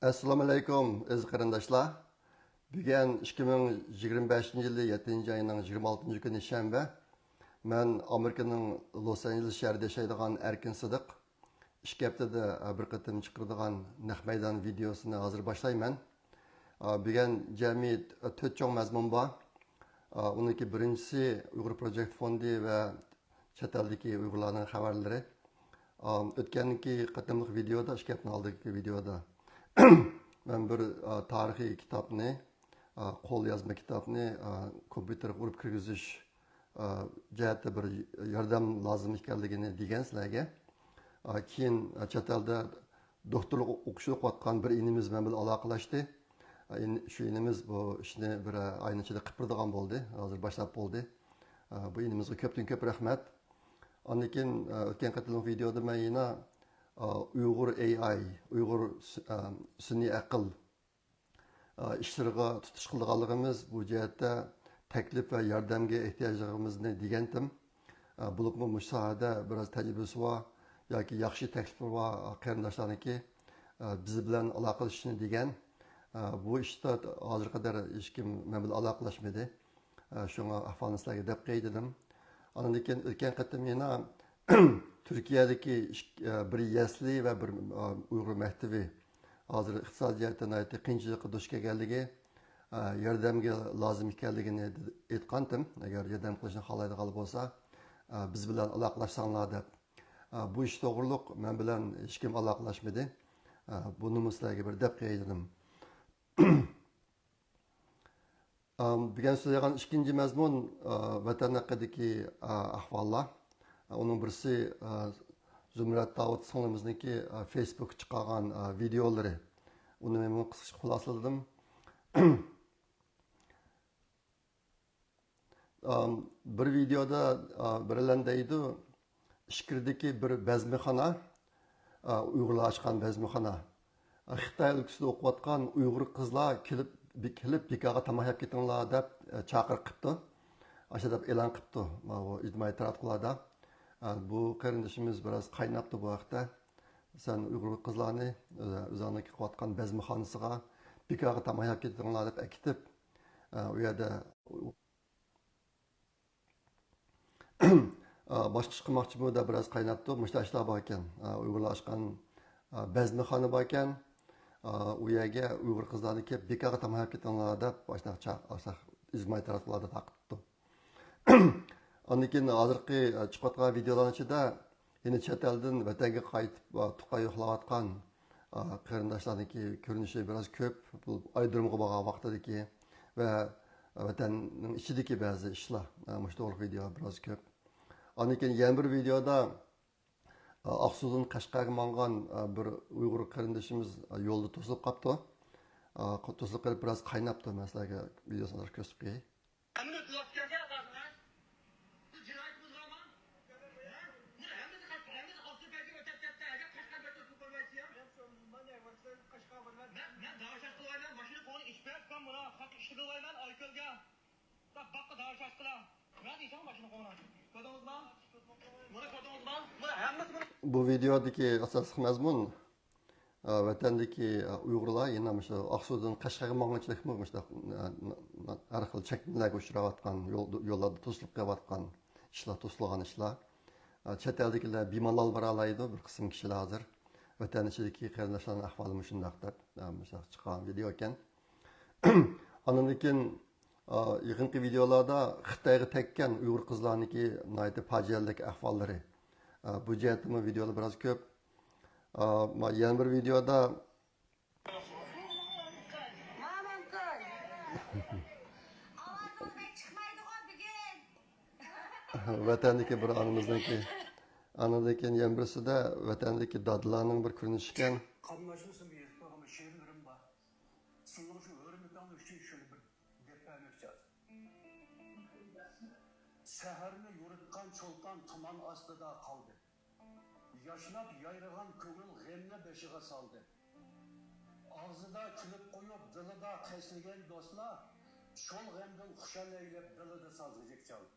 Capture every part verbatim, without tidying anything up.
ئەسسالامۇئەلەيكۇم، ئەزىز قېرىنداشلار. بۈگۈن ئىككى مىڭ يىگىرمە بەشىنچى يىلى يەتتىنچى ئاينىڭ يىگىرمە ئالتىنچى كۈنى شەنبە. مەن ئامېرىكىنىڭ لوس ئانژېلېس شەھىرىدە ياشايدىغان ئەركىن سىدىق. ئىككى ھەپتىدە بىر قېتىم چىقىرىدىغان نەق مەيدان ۋىدېيوسىنى ھازىر باشلايمەن. بۈگۈن جەمئىي تۆت چوڭ مەزمۇن بار. ئۇنىڭكى بىرىنچىسى ئۇيغۇر پروجېكت فوندى ۋە چەت ئەلدىكى ئۇيغۇرلارنىڭ خەۋەرلىرى. ئام، ئۆتكەنكى قېتىملىق ۋىدېيودا، ئىككى ھەپتىنىڭ ئالدىدىكى ۋىدېيودا مەن بىر، ئا، تارىخىي كىتابنى، ئا، قول يازما كىتابنى، ئا، كومپيۇتېرغا ئۇرۇپ كىرگۈزۈش، ئا، جەھەتتە بىر ياردەم لازىم ئىكەنلىكىنى دېگەن سىلەرگە. ئا، كېيىن، ئا، چەت ئەلدە دوختۇرلۇق ئوقۇشتا ئوقۇۋاتقان بىر ئىنىمىز مەن بىلەن ئالاقىلەشتى. ئا، ئىن-، شۇ ئىنىمىز بۇ ئىشنى بىر ئاينىڭ ئىچىدە قىلىپ بېرىدىغان بولدى. ھازىر باشلاپ بولدى. ئا، بۇ ئىنىمىزغا كۆپتىن كۆپ رەھمەت. ئاندىن كېيىن، ئا، ئۆتكەن قېتىملىق ۋىدېيودا مەن يەنە، ئا، ئۇيغۇر ئېي ئاي، ئۇيغۇر سۈ-، ئا، سۈنئىي ئەقىل، ئا، ئىشلىرىغا تۇتۇش قىلىدىغانلىقىمىز، بۇ جەھەتتە تەكلىپ ۋە ياردەمگە ئېھتىياجلىقىمىزنى دېگەنتىم. ئا، بولۇپمۇ مۇشۇ ساھەدە بىراز تەجرىبىسى بار ياكى ياخشى تەكلىپى بار قېرىنداشلارنىڭكى، ئا، بىز بىلەن ئالاقىلىشىشنى دېگەن. ئا، بۇ ئىشتا ھازىرغا قەدەر ھېچكىم مەن بىلەن ئالاقىلاشمىدى. ئا، شۇڭا ئەھۋالنى سىلەرگە دەپ قوياي دېدىم. ئاندىن كېيىن ئۆتكەن قېتىم يەنە تۈركىيەدىكى ئىك-، ئا، بىر يەسلى ۋە بىر، ئا، ئۇيغۇر مەكتىۋى ھازىر ئىقتىسادىي جەھەتتە ناھايىتى قىيىنچىلىققا دۇچ كەلگەنلىكى، ئا، ياردەمگە لازىم ئىكەنلىكىنى ئېيتقانتىم. ئەگەر ياردەم قىلىشنى خالايدىغانلار بولسا، ئا، بىز بىلەن ئالاقىلاشساڭلار دەپ. ئا، بۇ ئىش توغرۇلۇق مەن بىلەن ھېچكىم ئالاقىلاشمىدى. ئا، بۇنىمۇ سىلەرگە بىر دەپ قوياي دېدىم. ئام، بۈگۈن سۆزلەيدىغان ئىككىنچى مەزمۇن، ئا، ۋەتەن ھەققىدىكى، ئا، ئەھۋاللار. ئۇنىڭ بىرسى، ئا، زۇمرەت داۋۇت سىڭلىمىزنىڭكى، ئا، فېيسبۇكقا چىقارغان، ئا، ۋىدېئولىرى. ئۇنى مەن قىسقىچە خۇلاسىلىدىم. ئام، بىر ۋىدېئودا، ئا، بىرلەن دەيدۇ، ئىچكىرىدىكى بىر بەزمىخانا، ئا، ئۇيغۇرلار ئاچقان بەزمىخانا. ئا، خىتاي ئۆلكىسىدە ئوقۇۋاتقان ئۇيغۇر قىزلار كېلىپ، بىك-، كېلىپ بىكارغا تاماق يەپ كېتىڭلار دەپ، ئا، چاقىرىق قىپتۇ. ئاشۇ دەپ ئېلان قىپتۇ ماۋۇ ئىجتىمائىي تاراتقۇلاردا. ئا، بۇ قېرىندىشىمىز بىراز قايناپتۇ بۇ ھەقتە. سەن ئۇيغۇر قىزلارنى، ئۆزۈڭنىڭكى قىلىۋاتقان بەزمىخانىسىغا بىكارغا تاماق يەپ كېتىڭلار دەپ ئەكېتىپ، ئا، ئۇ يەردە ئا، باشقا ئىش قىلماقچىمۇ دەپ بىراز قايناپتۇ. مۇشۇنداق ئىشلار باركەن. ئا، ئۇيغۇرلار ئاچقان، ئا، بەزمىخانا باركەن. ئا، ئۇ يەرگە ئۇيغۇر قىزلارنى كېلىپ بىكارغا تاماق يەپ كېتىڭلار دەپ ئاشۇنداق چا-، ئاشۇنداق ئىجتىمائىي تاراتقۇلاردا تارقىتىپتۇ. ئاندىن كېيىن ھازىرقى، ئا، چىقىۋاتقان ۋىدېئولارنىڭ ئىچىدە يەنە چەت ئەلدىن ۋەتەنگە قايتىپ، ئا، تۇغقان يوقلاۋاتقان، ئا، قېرىنداشلارنىڭكى كۆرۈنۈشى بىراز كۆپ. بۇ ئايرودرومغا بارغان ۋاقتىدىكى ۋە ۋەتەننىڭ ئىچىدىكى بەزى ئىشلار، ئا، مۇشۇ توغرىلىق ۋىدېئو بىراز كۆپ. ئاندىن كېيىن يەنە بىر ۋىدېئودا، ئا، ئاقسۇدىن قەشقەرگە ماڭغان، ئا، بىر ئۇيغۇر قېرىندىشىمىز، ئا، يولدا توسۇلۇپ قاپتۇ. ئا، توسۇلۇپ قېلىپ بىراز قايناپتۇ. مەن سىلەرگە ۋىدېئوسىنى ھازىر كۆرسىتىپ قوياي. ئەمدى ئۆتۈۋاتقاندا ئازغىنە بىز جىنايەت قىلغانما؟ ھە؟ بۇنى ھەممىسى قاچ-، ھەممىسى ئاقسۇ بەلگە ئۆتەپ كەتتى. ئەگەر قەشقەر بەلگە ئۆتۈپ قويمايسىز يا. مەن، مەن داۋا شاش قىلىۋايمەن، ماشىنا قوڭىنى ئېچىپ بەر. مەن مانا خەققە ئىشلىتىۋايمەن ئايكۆلگە. باققا داۋا شاش قىلىڭ. مەن دېسەڭ ماشىنا قوڭىنى. كۆردىڭىزما؟ بۇنى كۆردىڭىزما؟ بۇنى ھەممىسى بۇنى. بۇ ۋىدېئودىكى ئاساسلىق مەزمۇن، ئا، ۋەتەندىكى، ئا، ئۇيغۇرلار يەنە مۇشۇ ئاقسۇدىن قەشقەرگە ماڭغۇچىلىكمۇ مۇشۇنداق، ئا، ھەر خىل چەكلىمىلەرگە ئۇچراۋاتقان، يول-، يوللاردا توسۇلۇپ قېلىۋاتقان ئىشلار، توسۇلغان ئىشلار. ئا، چەت ئەلدىكىلەر بىمالال بارالايدۇ، بىر قىسىم كىشىلەر ھازىر. ۋەتەن ئىچىدىكى قېرىنداشلارنىڭ ئەھۋالى مۇشۇنداق دەپ، ئا، مۇشۇنداق چىققان ۋىدېئو ئىكەن. ئاندىن كېيىن، ئا، يېقىنقى ۋىدېئولاردا خىتايغا تەگكەن ئۇيغۇر قىزلارنىڭكى ناھايىتى پاجىئەلىك ئەھۋاللىرى. ئا، بۇ جەھەتتىمۇ ۋىدېئولار بىراز كۆپ. ئا، ما-، يەنە بىر ۋىدېئودا ۋەتەندىكى بىر ئانىمىزنىڭكى، ئاندىن كېيىن يەنە بىرسىدە ۋەتەندىكى دادىلارنىڭ بىر كۆرۈنۈشى ئىكەن. قاملاشمىسىمۇ يېزىپ قويغان شېئىرلىرىم بار. سېنىڭ شۇ ھۆرمىتىڭ ئۈچۈن شۇنى بىر دەپ بەرمەكچى ھازىر. سەھەرنى يورۇتقان چولپان تۇمان ئاستىدا قالدى. ياشناپ يايرىغان كۆڭۈل غەمنى بېشىغا سالدى. ئاغزىدا كۈلۈپ قويۇپ، دىلىدا قەستلىگەن دوستلار، شول غەمدىن خۇشال ئەيلەپ، دىلىدا سازغىجەك چالدى.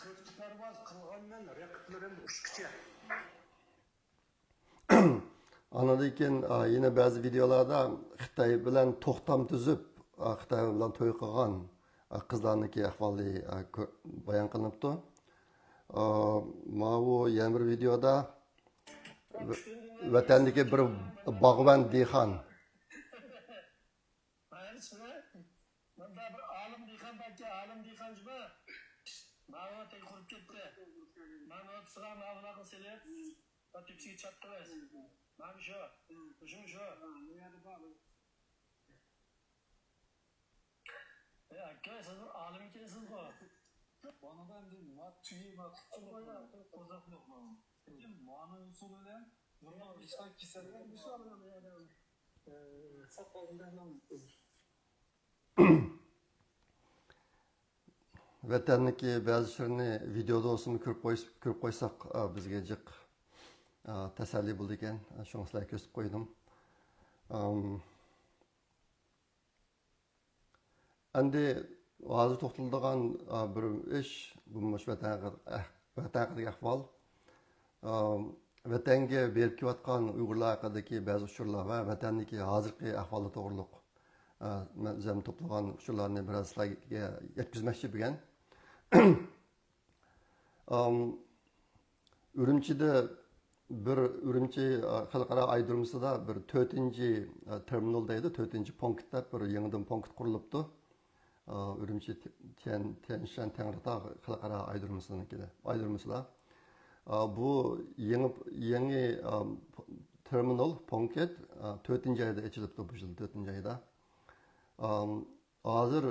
كۆكتە پەرۋاز قىلغانمەن رەقىبلىرىم ئۇچقۇچە. ئاندىن كېيىن، ئا، يەنە بەزى ۋىدېئولاردا خىتاي بىلەن توختام تۈزۈپ، ئا، خىتاي بىلەن توي قىلغان، ئا، قىزلارنىڭكى ئەھۋالى، ئا، كۆ-، بايان قىلىنىپتۇ. ئا، ماۋۇ يەنە بىر ۋىدېئودا ۋە-، ۋەتەندىكى بىر باغۋەن دېھقان. مۇندا بىر ئالىم دېھقان باركەن، ئالىم دېھقان جۇما. ماۋۇ تەگ قۇرۇپ كەتتى. مانا سىغا ماۋۇلارغا سېلىپ، تۆپىسىگە چاپقىلىس. مانا شۇ. شۇمۇ شۇ. ئەي ئاكا، سىز بىر ئالىم ئىكەنسىزغۇ. مانا ئەمدى ما تۈگى ما قوزاق يوق مانا. لېكىن مانا ئۇسۇل بىلەن نورمال ئىشقا كېسەلگە ۋەتەننىڭكى بەزى ئىشلىرىنى ۋىدېودا بولسىمۇ كۆرۈپ قويس-، كۆرۈپ قويساق، ئا، بىزگە جىق، ئا، تەسەللى بولىدىكەن. شۇڭا سىلەرگە كۆرسىتىپ قويدۇم. ئەم، ئەمدى ھازىر توختىلىدىغان، ئا، بىر ئىش، بۇ مۇشۇ ۋەتەن ھەققىدە-، ئەھ-، ۋەتەن ھەققىدىكى ئەھۋال. ئا، ۋەتەنگە بېرىپ كېلىۋاتقان ئۇيغۇرلار ھەققىدىكى بەزى ئۇچۇرلار ۋە ۋەتەندىكى ھازىرقى ئەھۋاللار توغرۇلۇق، ئا، مەن ئۆزۈم توپلىغان ئۇچۇرلارنى بىراز سىلەرگە يەتكۈزمەكچى بۈگۈن. ئام، ئۈرۈمچىدە بىر ئۈرۈمچى، ئا، خەلقئارا ئايرودرومىسىدا بىر تۆتىنچى، ئا، تېرمىنال دەيدۇ، تۆتىنچى پونكىت دەپ بىر يېڭىدىن پونكىت قۇرۇلۇپتۇ. ئا، ئۈرۈمچى تيەن-، تيەنشەن تەڭرىتاغ خەلقئارا ئايرودرومىسىنىڭكىدە، ئايرودرومىسىدا. ئا، بۇ يېڭى، يېڭى، ئا، تېرمىنال پونكىت، ئا، تۆتىنچى ئايدا ئېچىلىپتۇ، بۇ يىل تۆتىنچى ئايدا. ئام، ھازىر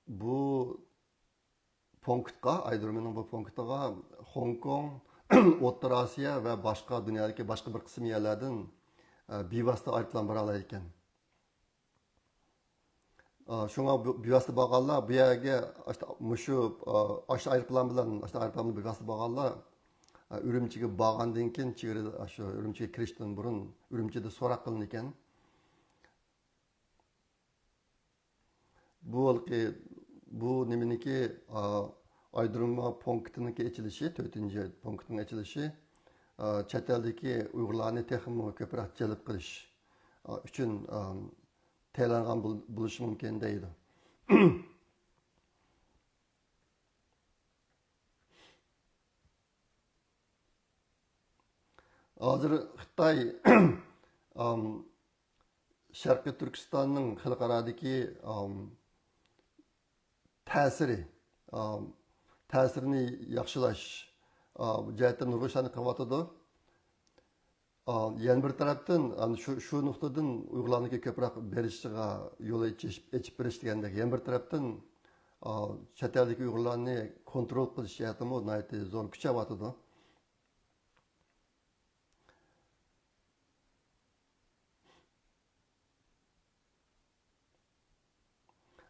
بۇ پونكىتقا، ئايرودرومنىڭ بۇ پونكىتىغا خوڭكوڭ، ئوتتۇرا ئاسىيا ۋە باشقا دۇنيادىكى باشقا بىر قىسىم يەرلەردىن، ئە، بىۋاسىتە ئايروپىلان بارالايدىكەن. ئە، شۇڭا بۇ بىۋاسىتە بارغانلار بۇ يەرگە ئاشتا-، مۇشۇ، ئە، ئاشتا ئايروپىلان بىلەن، ئاشتا ئايروپىلان بىلەن بىۋاسىتە بارغانلار، ئە، ئۈرۈمچىگە بارغاندىن كېيىن، چېگرىدا، شۇ ئۈرۈمچىگە كىرىشتىن بۇرۇن ئۈرۈمچىدە سوراق قىلىنىدىكەن. بۇ ھېلىقى، بۇ نېمىنىڭكى، ئا، ئايرودروم پونكىتىنىڭكى ئېچىلىشى، تۆتىنچى پونكىتنىڭ ئېچىلىشى، ئا، چەت ئەلدىكى ئۇيغۇرلارنى تېخىمۇ كۆپرەك جەلپ قىلىش، ئا، ئۈچۈن، ئا، تەييارلانغان بول-، بولۇشى مۇمكىن دەيدۇ. ھازىر خىتاي، ئام، شەرقىي تۈركىستاننىڭ خەلقئارادىكى، ئام، تەسىرى، ئام، تەسىرىنى ياخشىلاش، ئام، جەھەتتە نۇرغۇن ئىشلارنى قىلىۋاتىدۇ. ئام، يەنە بىر تەرەپتىن، ئان-، شۇ، شۇ نۇقتىدىن ئۇيغۇرلارنىڭكى كۆپرەك بېرىشىغا يول ئېچىش، ئېچىپ بېرىش دېگەندەك، يەنە بىر تەرەپتىن، ئام، چەت ئەلدىكى ئۇيغۇرلارنى كونترول قىلىش جەھەتتىمۇ ناھايىتى زور كۈچەۋاتىدۇ.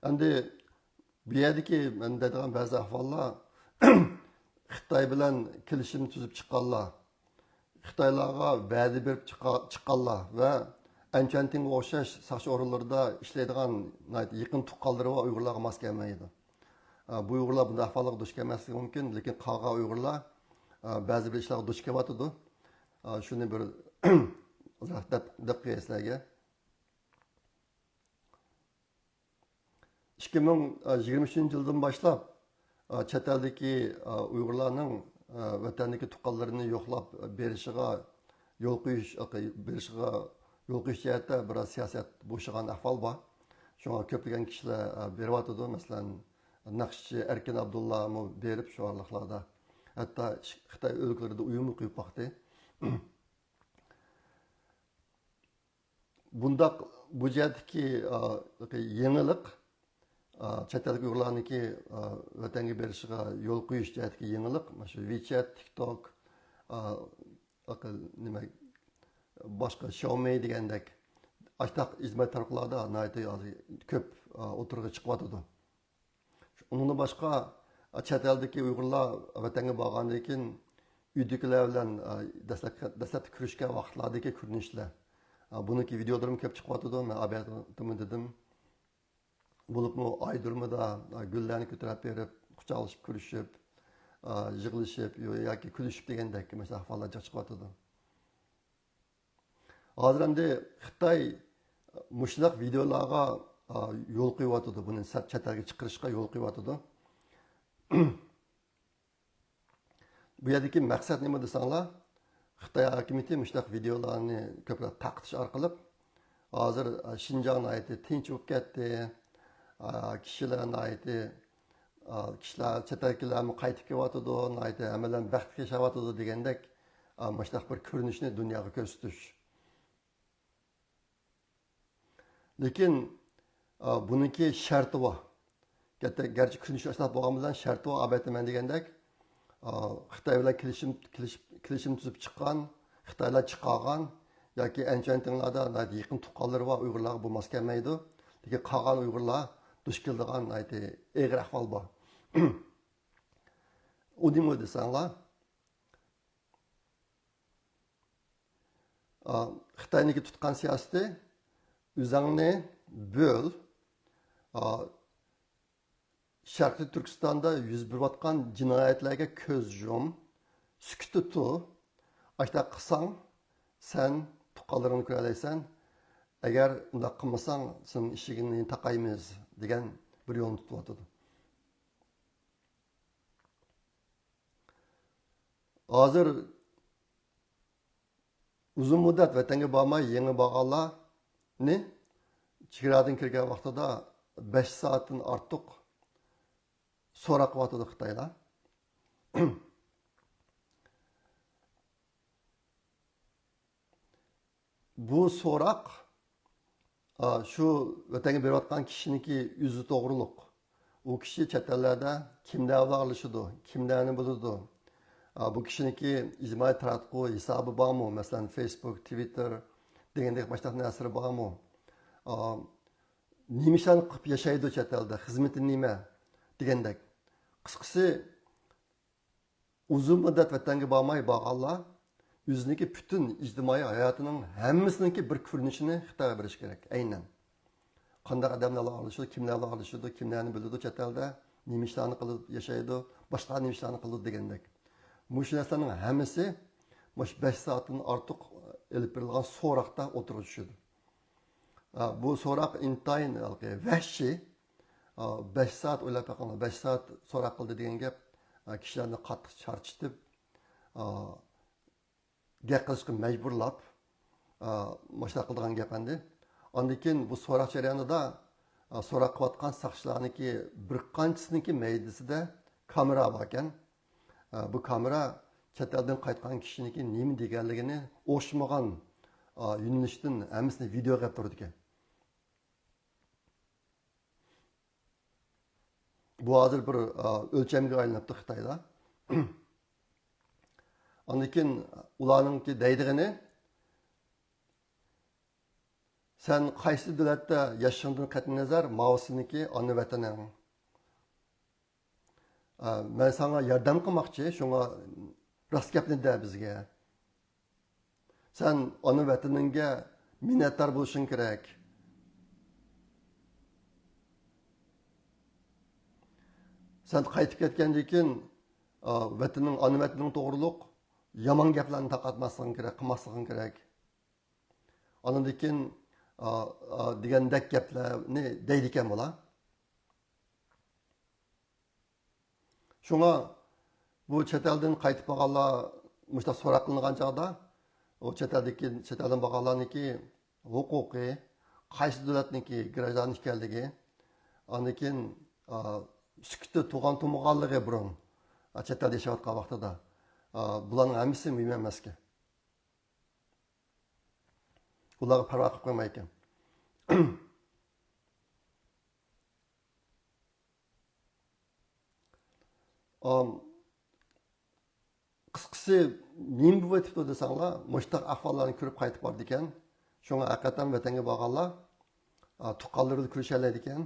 ئەمدى بۇ يەردىكى مەن دەيدىغان بەزى ئەھۋاللار، خىتاي بىلەن كېلىشىم تۈزۈپ چىققانلار، خىتايلارغا ۋەدە بېرىپ چىققا-، چىققانلار ۋە ئەنچۈەنتىڭغا ئوخشاش ساقچى ئورۇنلىرىدا ئىشلەيدىغان ناھايىتى يېقىن تۇغقانلىرى بار ئۇيغۇرلارغا ماس كەلمەيدۇ. ئا، بۇ ئۇيغۇرلار بۇنداق ئەھۋاللارغا دۇچ كەلمەسلىكى مۇمكىن، لېكىن قالغان ئۇيغۇرلار، ئا، بەزى بىر ئىشلارغا دۇچ كېلىۋاتىدۇ. ئا، شۇنى بىر ئازراق دەپ، دەپ قوياي سىلەرگە. ئىككى مىڭ يىگىرمە ئۈچىنچى يىلدىن باشلاپ، ئا، چەت ئەلدىكى، ئا، ئۇيغۇرلارنىڭ، ئا، ۋەتەندىكى تۇغقانلىرىنى يوقلاپ بېرىشىغا يول قويۇش، بېرىشىغا يول قويۇش جەھەتتە بىرئاز سىياسەت بوشىغان ئەھۋال بار. شۇڭا كۆپلىگەن كىشىلەر، ئا، بېرىۋاتىدۇ. مەسىلەن، ناخشىچى ئەركىن ئابدۇللامۇ بېرىپ، شۇ ئارىلىقلاردا ھەتتا خىتاي ئۆلكىلىرىدە ئۆيمۇ قويۇپ باقتى. بۇنداق بۇ جەھەتتىكى، ئا، يېڭىلىق، ئا، چەت ئەللىك ئۇيغۇرلارنىڭكى، ئا، ۋەتەنگە بېرىشىغا يول قويۇش جەھەتتىكى يېڭىلىق، مانا شۇ ۋىچەت، تىك توك، ئا، نېمە، باشقا شياۋمېي دېگەندەك، ئاشتاق ئىجتىمائىي تارماقلاردا ناھايىتى ھازىر كۆپ، ئا، ئوتتۇرىغا چىقىۋاتىدۇ. ئۇنىڭدىن باشقا، چەت ئەلدىكى ئۇيغۇرلار ۋەتەنگە بارغاندىن كېيىن ئۆيدىكىلەر بىلەن، دەسلەپكى، دەسلەپتە كۆرۈشكەن ۋاقىتلاردىكى كۆرۈنۈشلەر. بۇنىڭكى ۋىدېئولىرىمۇ كۆپ چىقىۋاتىدۇ، مەن ئابەتتىمۇ دېدىم. بولۇپمۇ ئايرودرومدا گۈللەرنى كۆتۈرۈپ بېرىپ، قۇچاقلىشىپ كۆرۈشۈپ، يىغلىشىپ ياكى كۈلۈشۈپ دېگەندەك مەسىلەن ئەھۋاللار جىق چىقىۋاتىدۇ. ھازىر ئەمدى خىتاي مۇشۇنداق ۋىدېئولارغا، ئا، يول قويۇۋاتىدۇ، بۇنى سەت-، چەت ئەلگە چىقىرىشقا يول قويۇۋاتىدۇ. بۇ يەردىكى مەقسەت نېمە دېسەڭلار، خىتاي ھاكىمىيىتى مۇشۇنداق ۋىدېئولارنى كۆپرەك تارقىتىش ئارقىلىق ھازىر، ئا، شىنجاڭ ناھايىتى تىنچ بولۇپ كەتتى، ئا، كىشىلەر ناھايىتى، ئا، كىشىلەر، چەت ئەلدىكىلەرمۇ قايتىپ كېلىۋاتىدۇ، ناھايىتى ھەممەيلەن بەختلىك ياشاۋاتىدۇ دېگەندەك، ئا، مۇشۇنداق بىر كۆرۈنۈشنى دۇنياغا كۆرسىتىش. لېكىن، ئا، بۇنىڭكى شەرتى بار. گەرچە، گەرچە كۈنۈش ئاشۇنداق بولغان بىلەن شەرتى بار، ئەلۋەتتە مەن دېگەندەك، ئا، خىتاي بىلەن كېلىشىم، كېلىشىپ، كېلىشىم تۈزۈپ چىققان، خىتايلار چىقارغان ياكى ئەنچۈەنتىڭلاردا ناھايىتى يېقىن تۇغقانلىرى بار ئۇيغۇرلارغا بولماس كەلمەيدۇ. لېكىن قالغان ئۇيغۇرلار دۇچ كېلىدىغان ناھايىتى ئېغىر ئەھۋال بار. ئۇ نېمە دېسەڭلار، ئا، خىتاينىڭكى تۇتقان سىياسىتى، ئۆزۈڭنى بۆل، ئا، شەرقىي تۈركىستاندا يۈز بېرىۋاتقان جىنايەتلەرگە كۆز يۇم، سۈكۈتتە تۇر. ئاشۇنداق قىلساڭ، سەن تۇغقانلىرىڭنى كۆرەلەيسەن. ئەگەر ئۇنداق قىلمىساڭ، سېنىڭ ئىشىكىڭنى تاقايمىز، دېگەن بىر يولنى تۇتۇۋاتىدۇ. ھازىر ئۇزۇن مۇددەت ۋەتەنگە بارماي يېڭى بارغانلارنى چېگرادىن كىرگەن ۋاقتىدا بەش سائەتتىن ئارتۇق سوراق قىلىۋاتىدۇ خىتايلار. بۇ سوراق، ئا، شۇ ۋەتەنگە بېرىۋاتقان كىشىنىڭكى ئۆزى توغرۇلۇق. ئۇ كىشى چەت ئەللەردە كىملەر بىلەن ئارىلىشىدۇ، كىملەرنى بىلىدۇ؟ ئا، بۇ كىشىنىڭكى ئىجتىمائىي تاراتقۇ ھېسابى بارمۇ؟ مەسىلەن، فېيسبۇك، تىۋىتتېر دېگەندەك ماشۇنداق نەرسىلىرى بارمۇ؟ ئا، نېمە ئىشلارنى قىلىپ ياشايدۇ چەت ئەلدە؟ خىزمىتى نېمە؟ دېگەندەك. قىسقىسى، ئۇزۇن مۇددەت ۋەتەنگە بارماي بارغانلار ئۆزىنىڭكى پۈتۈن ئىجتىمائىي ھاياتىنىڭ ھەممىسىنىڭكى بىر كۆرۈنۈشىنى خىتايغا بېرىشى كېرەك، ئەينەن. قانداق ئادەملەر بىلەن ئارىلىشىدۇ، كىملەر بىلەن ئارىلىشىدۇ، كىملەرنى بىلىدۇ چەت ئەلدە، نېمە ئىشلارنى قىلىپ ياشايدۇ، باشقا نېمە ئىشلارنى قىلىدۇ دېگەندەك. مۇشۇ نەرسىلەرنىڭ ھەممىسى مۇشۇ بەش سائەتتىن ئارتۇق ئېلىپ بېرىلغان سوراقتا ئوتتۇرىغا چۈشىدۇ. ئا، بۇ سوراق ئىنتايىن ھېلىقى ۋەھشىي. ئا، بەش سائەت ئويلاپ بېقىڭلار، بەش سائەت سوراق قىلدى دېگەن گەپ، ئا، كىشىلەرنى قاتتىق چارچىتىپ، ئا، گەپ قىلىشقا مەجبۇرلاپ، ئا، مۇشۇنداق قىلىدىغان گەپ ئەمدى. ئاندىن كېيىن بۇ سوراق جەريانىدا، ئا، سوراق قىلىۋاتقان ساقچىلارنىڭكى بىر قانچىسىنىڭكى مەيدىسىدە كامېرا باركەن. ئا، بۇ كامېرا چەت ئەلدىن قايتقان كىشىنىڭكى نېمە دېگەنلىكىنى ئوخشىمىغان، ئا، يۆنىلىشتىن ھەممىسىنى ۋىدېئوغا ئېلىپ تۇرىدىكەن. بۇ ھازىر بىر، ئا، ئۆلچەمگە ئايلىنىپتۇ خىتايدا. ئاندىن كېيىن ئۇلارنىڭكى دەيدىغىنى، سەن قايسى دۆلەتتە ياشىشىڭدىن قەتئىينەزەر، ماۋۇ سېنىڭكى ئانا ۋەتىنىڭ. ئا، مەن ساڭا ياردەم قىلماقچى، شۇڭا راست گەپنى دە بىزگە. سەن ئانا ۋەتىنىڭگە مىننەتدار بولۇشۇڭ كېرەك. سەن قايتىپ كەتكەندىن كېيىن، ئا، ۋەتىنىڭ، ئانا ۋەتىنىڭ توغرۇلۇق يامان گەپلەرنى تارقاتماسلىقىڭ كېرەك، قىلماسلىقىڭ كېرەك. ئاندىن كېيىن، ئا، ئا، دېگەندەك گەپلەرنى دەيدىكەن بۇلار. شۇڭا بۇ چەت ئەلدىن قايتىپ بارغانلار مۇشۇنداق سوراق قىلىنغان چاغدا، ئۇ چەت ئەلدىكى، چەت ئەلدىن بارغانلارنىڭكى ھوقۇقى، قايسى دۆلەتنىڭكى گراژدانى ئىكەنلىكى، ئاندىن كېيىن، ئا، سۈكۈتتە تۇغان تۇمىغانلىقى بۇرۇن، ئا، چەت ئەلدە ياشاۋاتقان ۋاقتىدا، ئا، بۇلارنىڭ ھەممىسى مۇھىم ئەمەسكەن. ئۇلارغا پەرۋا قىلىپ قويمايدىكەن. ئام، قىسقىسى، نېمە بولۇۋېتىپتۇ دېسەڭلار، مۇشۇنداق ئەھۋاللارنى كۆرۈپ قايتىپ بارىدىكەن. شۇڭا ھەقىقەتەن ۋەتەنگە بارغانلار، ئا، تۇغقانلىرى بىلەن كۆرۈشەلەيدىكەن.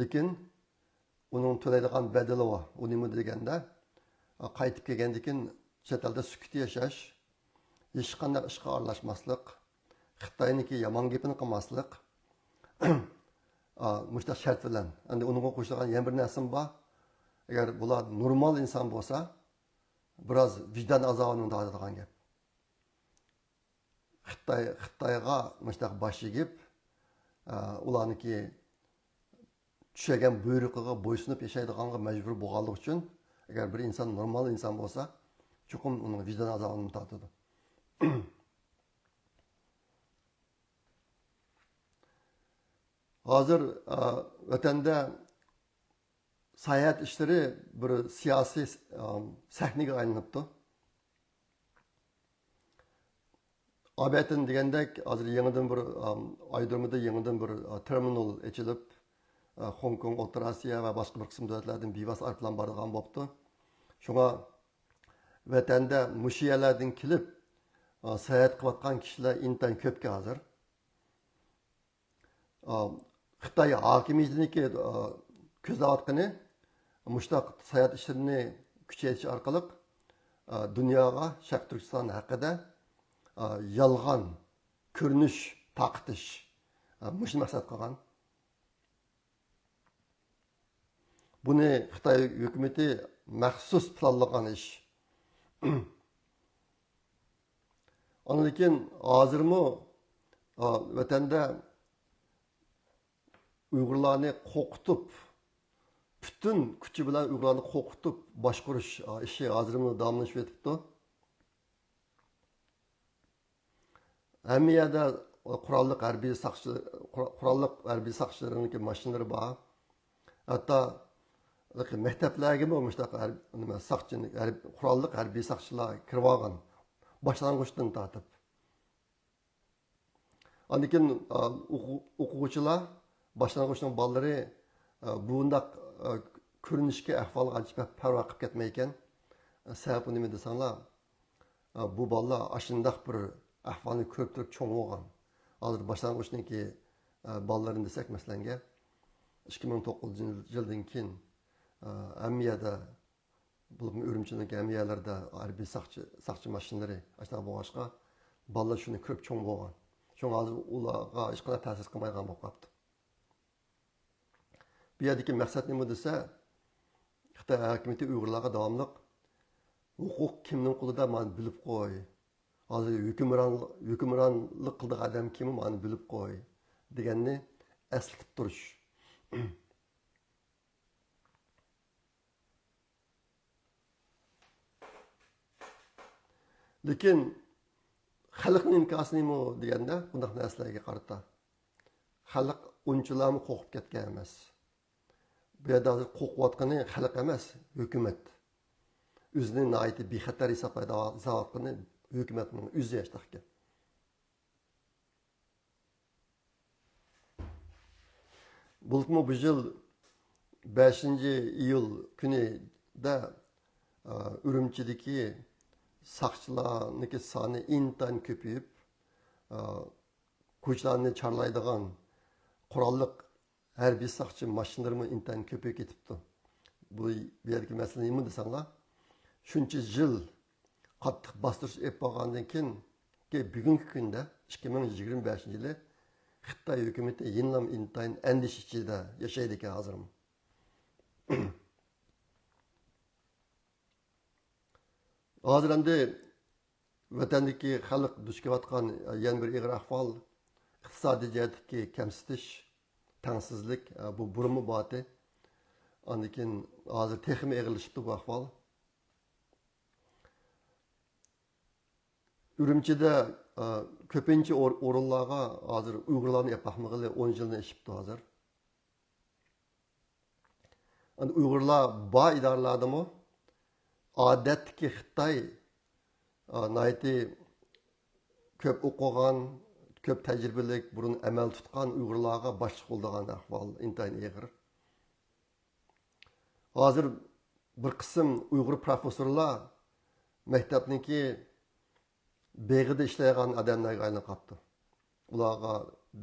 لېكىن ئۇنىڭ تۆلەيدىغان بەدىلى بار. ئۇ نېمە دېگەندە، ئا، قايتىپ كەلگەندىن كېيىن چەت ئەلدە سۈكۈتتە ياشاش، ھېچقانداق ئىشقا ئارىلاشماسلىق، خىتاينىڭكى يامان گېپىنى قىلماسلىق، ئا، مۇشۇنداق شەرت بىلەن. ئەمدى ئۇنىڭغا قوشۇلغان يەنە بىر نەرسىمۇ بار. ئەگەر بۇلار نورمال ئىنسان بولسا، بىراز ۋىجدان ئازابىنى تارتىدىغان گەپ. خىتاي، خىتايغا مۇشۇنداق باش ئېگىپ، ئە، ئۇلارنىڭكى چۈشۈرگەن بۇيرۇقىغا بويسۇنۇپ ياشايدىغانغا مەجبۇر بولغانلىقى ئۈچۈن، ئەگەر بىر ئىنسان نورمال ئىنسان بولسا، چوقۇم ئۇنىڭ ۋىجدان ئازابىنى تارتىدۇ. ھازىر، ئە، ۋەتەندە ساياھەت ئىشلىرى بىر سىياسىي، ئە، سەھنىگە ئايلىنىپتۇ. ئابەتىن دېگەندەك، ھازىر يېڭىدىن بىر، ئايرودرومىدا يېڭىدىن بىر تېرمىنال ئېچىلىپ، خوڭكوڭ، ئوتتۇرا ئاسىيا ۋە باشقا بىر قىسىم دۆلەتلەردىن بىۋاسىتە ئايروپىلان بارىدىغان بوپتۇ. شۇڭا ۋەتەندە مۇشۇ يەرلەردىن كېلىپ ساياھەت قىلىۋاتقان كىشىلەر ئىنتايىن كۆپكەن ھازىر. ئا، خىتاي ھاكىمىيىتىنىڭكى، ئا، كۆزلەۋاتقىنى مۇشۇنداق ساياھەت ئىشلىرىنى كۈچەيتىش ئارقىلىق، ئا، دۇنياغا شەرقىي تۈركىستان ھەققىدە، ئا، يالغان كۆرۈنۈش تارقىتىش، ئا، مۇشۇنى مەقسەت قىلغان. بۇنى خىتاي ھۆكۈمىتى مەخسۇس پىلانلىغان ئىش. ئاندىن كېيىن ھازىرمۇ، ئا، ۋەتەندە ئۇيغۇرلارنى قورقۇتۇپ، پۈتۈن كۈچى بىلەن ئۇيغۇرلارنى قورقۇتۇپ باشقۇرۇش، ئا، ئىشى ھازىرمۇ داۋاملىشىۋېتىپتۇ. ھەممە يەردە قوراللىق ھەربىي ساقچى، قوراللىق ھەربىي ساقچىلىرىنىڭكى ماشىنىلىرى بار. ھەتتا مەكتەپلەرگىمۇ مۇشۇنداق ھەر-، نېمە، ساقچى، ھەر-، قوراللىق ھەربىي ساقچىلار كىرىۋالغان. باشلانغۇچتىن تارتىپ. ئاندىن كېيىن، ئا، ئوقۇ-، ئوقۇغۇچىلار، باشلانغۇچنىڭ بالىلىرى، ئا، بۇنداق، ئا، كۆرۈنۈشكە، ئەھۋالغا ئانچە بەك پەرۋا قىلىپ كەتمەيدىكەن. سەۋەبى نېمە دېسەڭلار، ئا، بۇ بالىلار ئاشۇنداق بىر ئەھۋالنى كۆرۈپ تۇرۇپ چوڭ بولغان. ھازىر باشلانغۇچنىڭكى، ئا، بالىلىرىنى دېسەك، مەسىلەنگە، ئىككى مىڭ توققۇزىنچى يىلدىن كېيىن، ئا، ھەممە يەردە بولۇپمۇ ئۈرۈمچىنىڭ ھەممە يەرلىرىدە ھەربىي ساقچى، ساقچى ماشىنىلىرى ئاشۇنداق بولغاچقا، بالىلار شۇنى كۆرۈپ چوڭ بولغان. شۇڭا ھازىر ئۇلارغا ھېچقانداق تەسىر قىلمايدىغان بولۇپ قاپتۇ. بۇ يەردىكى مەقسەت نېمە دېسە، خىتاي ھاكىمىيىتى ئۇيغۇرلارغا داۋاملىق «ھوقۇق كىمنىڭ قولىدا، مانا بىلىپ قوي. ھازىر ھۆكۈمران، ھۆكۈمرانلىق قىلىدىغان ئادەم كىم، مانا بىلىپ قوي» دېگەننى ئەسلىتىپ تۇرۇش. لېكىن خەلقنىڭ ئىنكاسى نېمە دېگەندە، بۇنداق نەرسىلەرگە قارىتا خەلق ئۇنچىلامۇ قورقۇپ كەتكەن ئەمەس. بۇ يەردە ھازىر قورقۇۋاتقىنى خەلق ئەمەس، ھۆكۈمەت. ئۆزىنى ناھايىتى بىخەتەر ھېسابلايدىغان، ھېسابلاۋاتقىنى ھۆكۈمەتنىڭ ئۆزى ھەشتاقكەن. بولۇپمۇ بۇ يىل بەشىنچى ئىيۇل كۈنىدە، ئا، ئۈرۈمچىدىكى ساقچىلارنىڭكى سانى ئىنتايىن كۆپىيىپ، ئا، كوچىلارنى چارلايدىغان قوراللىق ھەربىي ساقچى ماشىنىلىرىمۇ ئىنتايىن كۆپىيىپ كېتىپتۇ. بۇ، بۇ يەردىكى مەسىلە نېمە دېسەڭلار، شۇنچە يىل قاتتىق باستۇرۇش ئېلىپ بارغاندىن كېيىنكى بۈگۈنكى كۈندە، ئىككى مىڭ يىگىرمە بەشىنچى يىلى، خىتاي ھۆكۈمىتى يەنىلا ئىنتايىن ئەندىشە ئىچىدە ياشايدىكەن ھازىرمۇ. ھازىر ئەمدى ۋەتەندىكى خەلق دۇچ كېلىۋاتقان يەنە بىر ئېغىر ئەھۋال، ئىقتىسادىي جەھەتتىكى كەمسىتىش، تەڭسىزلىك، بۇ بۇرۇنمۇ بارتى. ئاندىن كېيىن ھازىر تېخىمۇ ئېغىرلىشىپتۇ بۇ ئەھۋال. ئۈرۈمچىدە، ئە، كۆپىنچە ئور-، ئورۇنلارغا ھازىر ئۇيغۇرلارنى ئېلىپ باقمىغىلى ئون يىلدىن ئېشىپتۇ ھازىر. ئەمدى ئۇيغۇرلار بار ئىدارىلەردىمۇ ئادەتتىكى خىتاي، ئا، ناھايىتى كۆپ ئوقۇغان، كۆپ تەجرىبىلىك، بۇرۇن ئەمەل تۇتقان ئۇيغۇرلارغا باشلىق بولىدىغان ئەھۋال ئىنتايىن ئېغىر. ھازىر بىر قىسىم ئۇيغۇر پروفېسسورلار مەكتەپنىڭكى بېغىدا ئىشلەيدىغان ئادەملەرگە ئايلىنىپ قاپتۇ. ئۇلارغا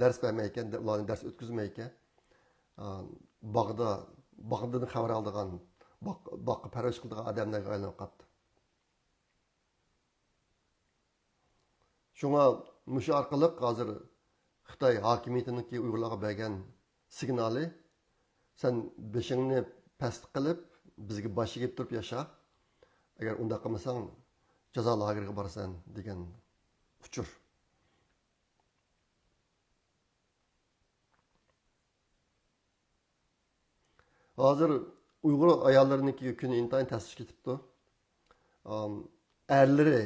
دەرس بەرمەيكەن، ئۇلارنى دەرس ئۆتكۈزمەيكەن. ئا، باغدا، باغدىن خەۋەر ئالىدىغان، باغ-، باغقا پەرۋىش قىلىدىغان ئادەملەرگە ئايلىنىپ قاپتۇ. شۇڭا مۇشۇ ئارقىلىق ھازىر خىتاي ھاكىمىيىتىنىڭكى ئۇيغۇرلارغا بەرگەن سىگنالى، «سەن بېشىڭنى پەستە قىلىپ، بىزگە باش ئېگىپ تۇرۇپ ياشا. ئەگەر ئۇنداق قىلمىساڭ، جازا لاگېرىغا بارىسەن» دېگەن ئۇچۇر. ھازىر ئۇيغۇر ئاياللىرىنىڭكى كۈنى ئىنتايىن تەستە كېتىپتۇ. ئام، ئەرلىرى،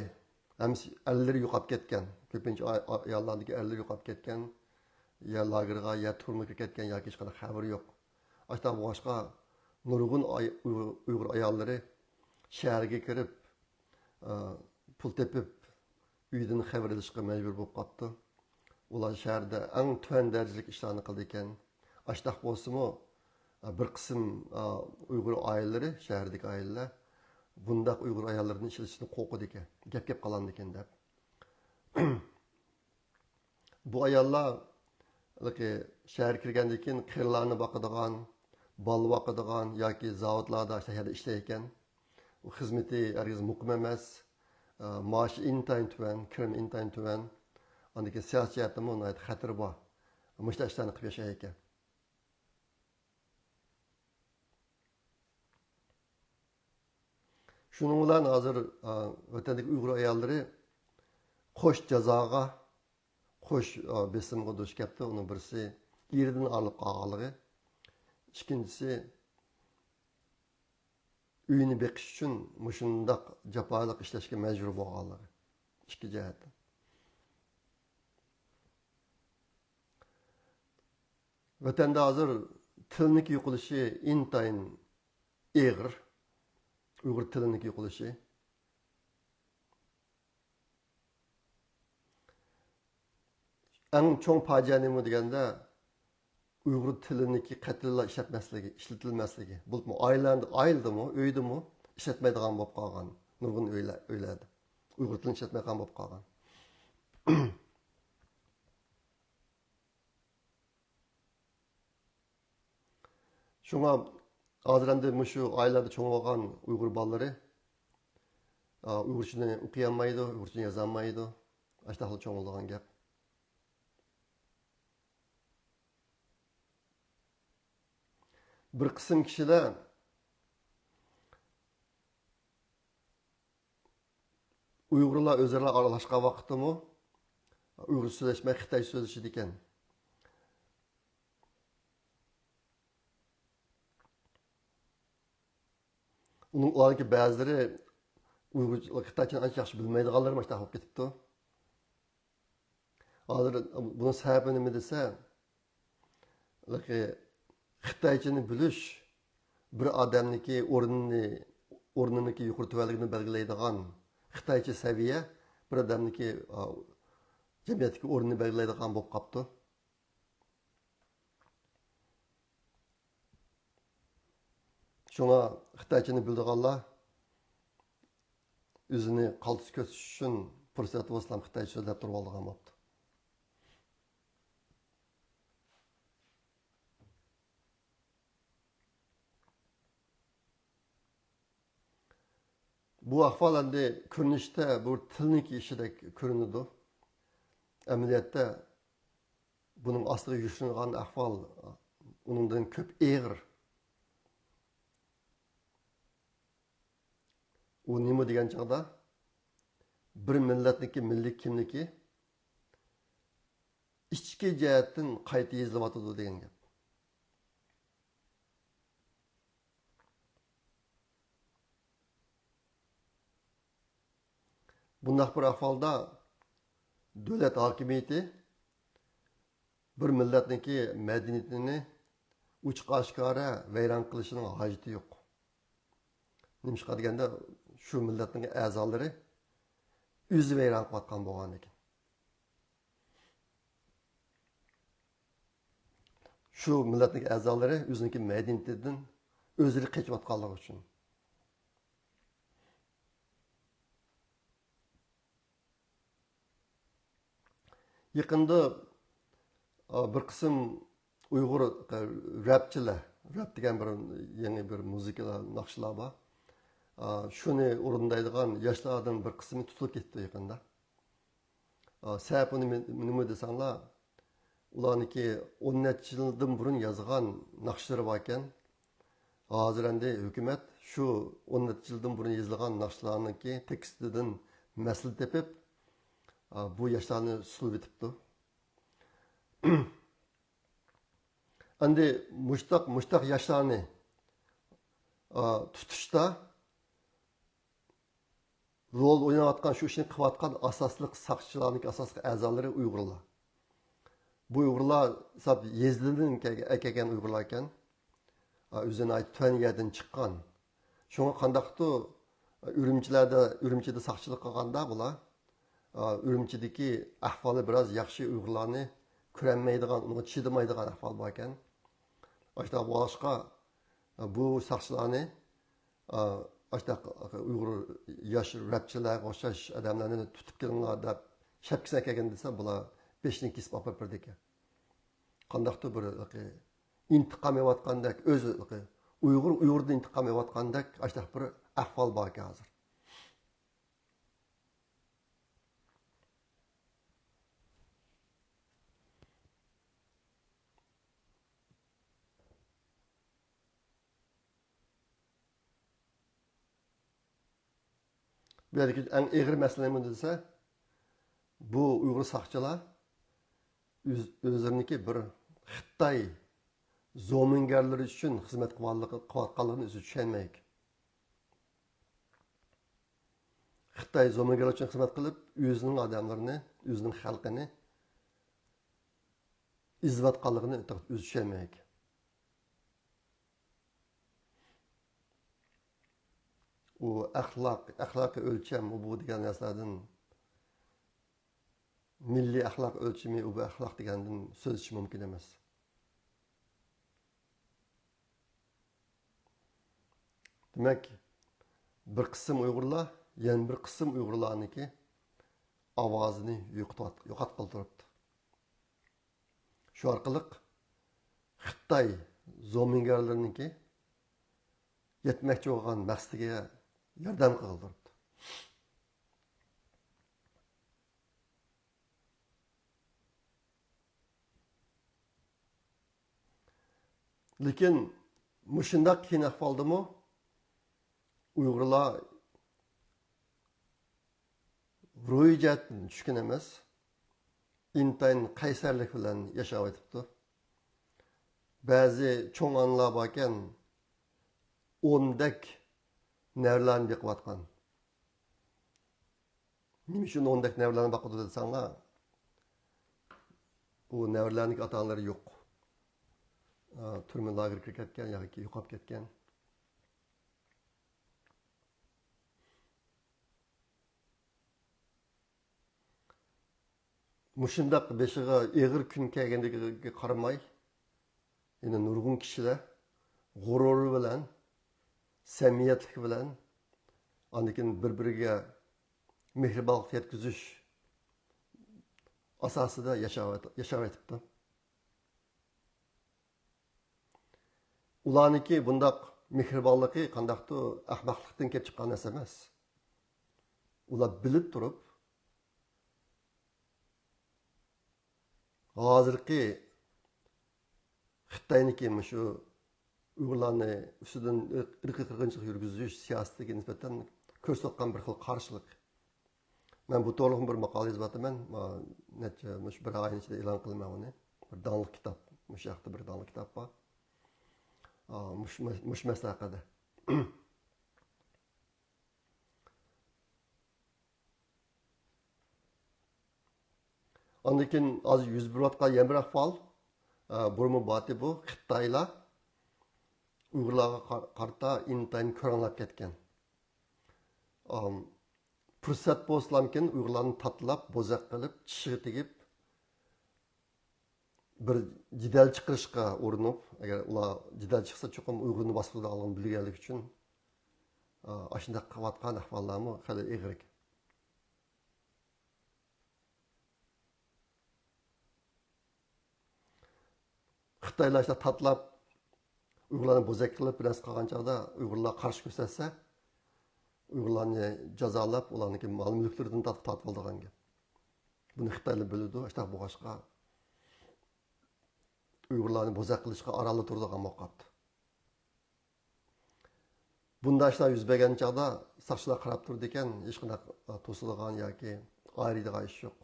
ھەممىسى ئەرلىرى يوقاپ كەتكەن. كۆپىنچە ئاي-، ئا-، ئاياللاردىكى ئەرلىرى يوقاپ كەتكەن، يا لاگېرغا، يا تۈرمىگە كەتكەن ياكى ھېچقانداق خەۋىرى يوق. ئاشۇنداق بولغاچقا، نۇرغۇن ئاي-، ئۇيغۇر، ئۇيغۇر ئاياللىرى شەھەرگە كىرىپ، ئا، پۇل تېپىپ، ئۆيدىن خەۋەر ئېلىشقا مەجبۇر بولۇپ قاپتۇ. ئۇلار شەھەردە ئەڭ تۆۋەن دەرىجىلىك ئىشلارنى قىلىدىكەن. ئاشۇنداق بولسىمۇ، بىر قىسىم، ئۇيغۇر ئائىلىلىرى، شەھەردىكى ئائىلىلەر بۇنداق ئۇيغۇر ئاياللىرىنى ئىشلىتىشتىن قورقىدىكەن، گەپ-گەپ قالامدىكەن دەپ. بۇ ئاياللار ھېلىقى شەھەرگە كىرگەندىن كېيىن قېرىلارنى باقىدىغان، بالا باقىدىغان ياكى زاۋۇتلاردا، شەھەردە ئىشلەيدىكەن. ئۇ خىزمىتى ھەرگىز مۇقىم ئەمەس، ئە، مائاشى ئىنتايىن تۆۋەن، كىرىمى ئىنتايىن تۆۋەن. ئاندىن كېيىن سىياسىي جەھەتتىنمۇ ناھايىتى خەتىرى بار. مۇشۇنداق ئىشلارنى قىلىپ ياشايدىكەن. شۇنىڭ بىلەن ھازىر، ئە، ۋەتەندىكى ئۇيغۇر ئاياللىرى قوش جازاغا، قوش، ئە، بېسىمغا دۇچ كەپتۇ. ئۇنىڭ بىرسى ئېرىدىن ئايرىلىپ قالغانلىقى، ئىككىنچىسى ئۆيىنى بېقىش ئۈچۈن مۇشۇنداق جاپالىق ئىشلەشكە مەجبۇر بولغانلىقى. ئىككى جەھەتتىن. ۋەتەندە ھازىر تىلنىڭكى يوقىلىشى ئىنتايىن ئېغىر. ئۇيغۇر تىلىنىڭكى يوقىلىشى. ئەڭ چوڭ پاجىئە نېمە دېگەندە، ئۇيغۇر تىلىنىڭكى قەتئىيلا ئىشلەتمەسلىكى، ئىشلىتىلمەسلىكى. بولۇپمۇ ئائىلەدە، ئائىلىدىمۇ، ئۆيدىمۇ ئىشلەتمەيدىغان بولۇپ قالغان نۇرغۇن ئۆيلە-، ئۆيلەردە ئۇيغۇر تىلىنى ئىشلەتمەيدىغان بولۇپ قالغان. شۇڭا ھازىر ئەمدى مۇشۇ ئائىلىلەردە چوڭ بولغان ئۇيغۇر بالىلىرى، ئا، ئۇيغۇرچىنى ئوقۇيالمايدۇ، ئۇيغۇرچىنى يازالمايدۇ. ئاشۇنداقلا چوڭ بولىدىغان گەپ. بىر قىسىم كىشىلەر ئۇيغۇرلار ئۆزئارا ئارىلاشقان ۋاقىتتىمۇ ئۇيغۇرچە سۆزلەشمەي خىتايچە سۆزلىشىدىكەن. ئۇنىڭ، ئۇلارنىڭكى بەزىلىرى ئۇيغۇرچە، خىتايچىنى ئانچە ياخشى بىلمەيدىغانلىرى مۇشۇنداق بولۇپ كېتىپتۇ. ھازىر بۇنىڭ سەۋەبى نېمە دېسە، ھېلىقى خىتايچىنى بىلىش بىر ئادەمنىڭكى ئورنىنى، ئورنىنىڭكى يۇقىرى تۆۋەنلىكىنى بەلگىلەيدىغان، خىتايچە سەۋىيە بىر ئادەمنىڭكى، ئا، جەمئىيەتتىكى ئورنىنى بەلگىلەيدىغان بولۇپ قاپتۇ. شۇڭا خىتايچىنى بىلىدىغانلار ئۆزىنى قالتىس كۆرسىتىش ئۈچۈن پۇرسەت بولسىلا خىتايچە سۆزلەپ تۇرۇۋالىدىغان بوپتۇ. بۇ ئەھۋال ئەمدى كۆرۈنۈشتە بۇ تىلنىڭكى ئىشىدەك كۆرۈنىدۇ. ئەمەلىيەتتە بۇنىڭ ئاستىغا يوشۇرۇنغان ئەھۋال ئۇنىڭدىن كۆپ ئېغىر. ئۇ نېمە دېگەن چاغدا، بىر مىللەتنىڭكى مىللىي كىملىكى ئىچكى جەھەتتىن قايتا يېزىلىۋاتىدۇ دېگەن گەپ. بۇنداق بىر ئەھۋالدا دۆلەت ھاكىمىيىتى بىر مىللەتنىڭكى مەدەنىيىتىنى ئوچۇق ئاشكارا ۋەيران قىلىشىنىڭ ھاجىتى يوق. نېمىشقا دېگەندە، شۇ مىللەتنىڭ ئەزالىرى ئۆزى ۋەيران قىلىۋاتقان بولغاندىكىن. شۇ مىللەتنىڭ ئەزالىرى ئۆزىنىڭكى مەدەنىيىتىدىن ئۆزلىرى قېچىۋاتقانلىقى ئۈچۈن. يېقىندا، ئا، بىر قىسىم ئۇيغۇر، ئا، رەپچىلەر، رەپ دېگەن بىر يېڭى بىر مۇزىكا ناخشىلار بار. ئا، شۇنى ئورۇندايدىغان ياشلاردىن بىر قىسمى تۇتۇلۇپ كەتتى يېقىندا. ئا، سەۋەبى نېمە، نېمە دېسەڭلار، ئۇلارنىڭكى ئون نەچچە يىلدىن بۇرۇن يازغان ناخشىلىرى باركەن. ھازىر ئەمدى ھۆكۈمەت شۇ ئون نەچچە يىلدىن بۇرۇن يېزىلغان ناخشىلارنىڭكى تېكىستىدىن مەسىلە تېپىپ، ئا، بۇ ياشلارنى سولىۋېتىپتۇ. ئەمدى مۇشتاق، مۇشتاق ياشلارنى، ئا، تۇتۇشتا رول ئويناۋاتقان، شۇ ئىشنى قىلىۋاتقان ئاساسلىق ساقچىلارنىڭ ئاساسلىق ئەزالىرى ئۇيغۇرلار. بۇ ئۇيغۇرلار ساپ يېزىدىن كەلگەن، كەلگەن ئۇيغۇرلار ئىكەن. ئا، ئۆزى ناھايىتى تۆۋەن يەردىن چىققان. شۇڭا قانداقتۇ ئۈرۈمچىلەردە، ئۈرۈمچىدە ساقچىلىق قىلغاندا بۇلار، ئا، ئۈرۈمچىدىكى ئەھۋالى بىراز ياخشى، ئۇيغۇرلارنى كۆرەلمەيدىغان، ئۇنىڭغا چىدىمايدىغان ئەھۋال بار ئىكەن. ئاشۇنداق بولغاچقا، بۇ ساقچىلارنى، ئا، ئاشۇنداق ئۇيغۇر ياش رەپچىلەرگە ئوخشاش ئادەملەرنى تۇتۇپ كېلىڭلار دەپ شەپكىسىنى ئەكەلگەن دېسە، بۇلار بېشىنى كېسىپ ئاپىرىپ بېرىدىكەن. قانداقتۇر بىر ئىنتىقام ئېلىۋاتقاندەك، ئۆز ئۇيغۇر ئۇيغۇردىن ئىنتىقام ئېلىۋاتقاندەك ئاشۇنداق بىر ئەھۋال باركەن ھازىر. بۇ يەردىكى ئەڭ ئېغىر مەسىلە نېمە دېسە، بۇ ئۇيغۇر ساقچىلار ئۆز-، ئۆزلىرىنىڭكى بىر خىتاي زومىنگەرلىرى ئۈچۈن خىزمەت قىلىۋاتقانلىقىنى ئۆزى چۈشەنمەيدىكەن. خىتاي زومىگېرلار ئۈچۈن خىزمەت قىلىپ، ئۆزىنىڭ ئادەملىرىنى، ئۆزىنىڭ خەلقىنى ئېزىۋاتقانلىقىنى ئۆزى چۈشەنمەيدىكەن. ئۇ ئەخلاق، ئەخلاقىي ئۆلچەم، ئۇ بۇ دېگەن نەرسىلەردىن، مىللىي ئەخلاق ئۆلچىمى، ئۇ بۇ ئەخلاق دېگەندىن سۆز ئېچىش مۇمكىن ئەمەس. دېمەك، بىر قىسىم ئۇيغۇرلار يەنە بىر قىسىم ئۇيغۇرلارنىڭكى ئاۋازىنى يوقىتىۋات-، يوقاتقىلى تۇرۇپتۇ. شۇ ئارقىلىق خىتاي زومىگەرلىرىنىڭكى يەتمەكچى بولغان مەقسىتىگە ياردەم قىلغىلى تۇرۇپتۇ. لېكىن مۇشۇنداق قىيىن ئەھۋالدىمۇ ئۇيغۇرلار روھىي جەھەتتىن چۈشكۈن ئەمەس، ئىنتايىن قەيسەرلىك بىلەن ياشاۋېتىپتۇ. بەزى چوڭ ئانىلار باركەن، ئوندەك نەۋرىلەرنى بېقىۋاتقان. نېمە ئۈچۈن ئوندەك نەۋرىلەرنى باقىدۇ دېسەڭلار، ئۇ نەۋرىلەرنىڭكى ئاتا-ئانىلىرى يوق. ئا، تۈرمە لاگېرغا كىرىپ كەتكەن ياكى يوقاپ كەتكەن. مۇشۇنداق بېشىغا ئېغىر كۈن كەلگەنلىكىگە قارىماي، يەنە نۇرغۇن كىشىلەر غۇرۇرى بىلەن، سەمىمىيەتلىكى بىلەن، ئاندىن كېيىن بىر-بىرىگە مېھرىبانلىق يەتكۈزۈش ئاساسىدا ياشاۋات-، ياشاۋېتىپتۇ. ئۇلارنىڭكى بۇنداق مېھرىبانلىقى قانداقتۇر ئەخمەقلىقتىن كېلىپ چىققان نەرسە ئەمەس. ئۇلار بىلىپ تۇرۇپ، ھازىرقى خىتاينىڭكى مۇشۇ ئۇيغۇرلارنى ئۈستىدىن ئىرق-، ئىرقىي قىرغىنچىلىق يۈرگۈزۈش سىياسىتىگە نىسبەتەن كۆرسىتىۋاتقان بىر خىل قارشىلىق. مەن بۇ توغرىلىق بىر ماقالە يېزىۋاتىمەن. ما-، نەچچە، مۇشۇ بىر ئاينىڭ ئىچىدە ئېلان قىلىمەن ئۇنى. بىر داڭلىق كىتاب، مۇشۇ ھەقتە بىر داڭلىق كىتاب بار. ئا، مۇشۇ مەس-، مۇشۇ مەسىلە ھەققىدە. ئاندىن كېيىن ھازىر يۈز بېرىۋاتقان يەنە بىر ئەھۋال، ئا، بۇرۇنمۇ بارتى بۇ، خىتايلار ئۇيغۇرلارغا قار-، قارىتا ئىنتايىن كۆرەڭلەپ كەتكەن. ئام، پۇرسەت بولسىلامكىن ئۇيغۇرلارنى تاتىلاپ، بوزەك قىلىپ، چىشىغا تېگىپ، بىر جېدەل چىقىرىشقا ئۇرۇنۇپ، ئەگەر ئۇلار جېدەل چىقسا، چوقۇم ئۇيغۇرنى باستۇرىدىغانلىقىنى بىلگەنلىكى ئۈچۈن، ئا، ئاشۇنداق قىلىۋاتقان ئەھۋاللارمۇ خېلى ئېغىر ئىكەن. خىتايلار شۇنداق تاتىلاپ، ئۇيغۇرلارنى بوزەك قىلىپ، بىر نەرسە قىلغان چاغدا، ئۇيغۇرلار قارشى كۆرسەتسە، ئۇيغۇرلارنى جازالاپ، ئۇلارنىڭكى مال-مۈلۈكلىرىدىن تارتىپ تارتىۋالىدىغان گەپ. بۇنى خىتايلار بىلىدۇ، شۇنداق بولغاچقا، ئۇيغۇرلارنى بوزەك قىلىشقا ئارانلا تۇرىدىغان بولۇپ قاپتۇ. بۇنداق ئىشلار يۈز بەرگەن چاغدا ساقچىلار قاراپ تۇرىدىكەن، ھېچقانداق توسىدىغان ياكى ئايرىيدىغان ئىش يوق.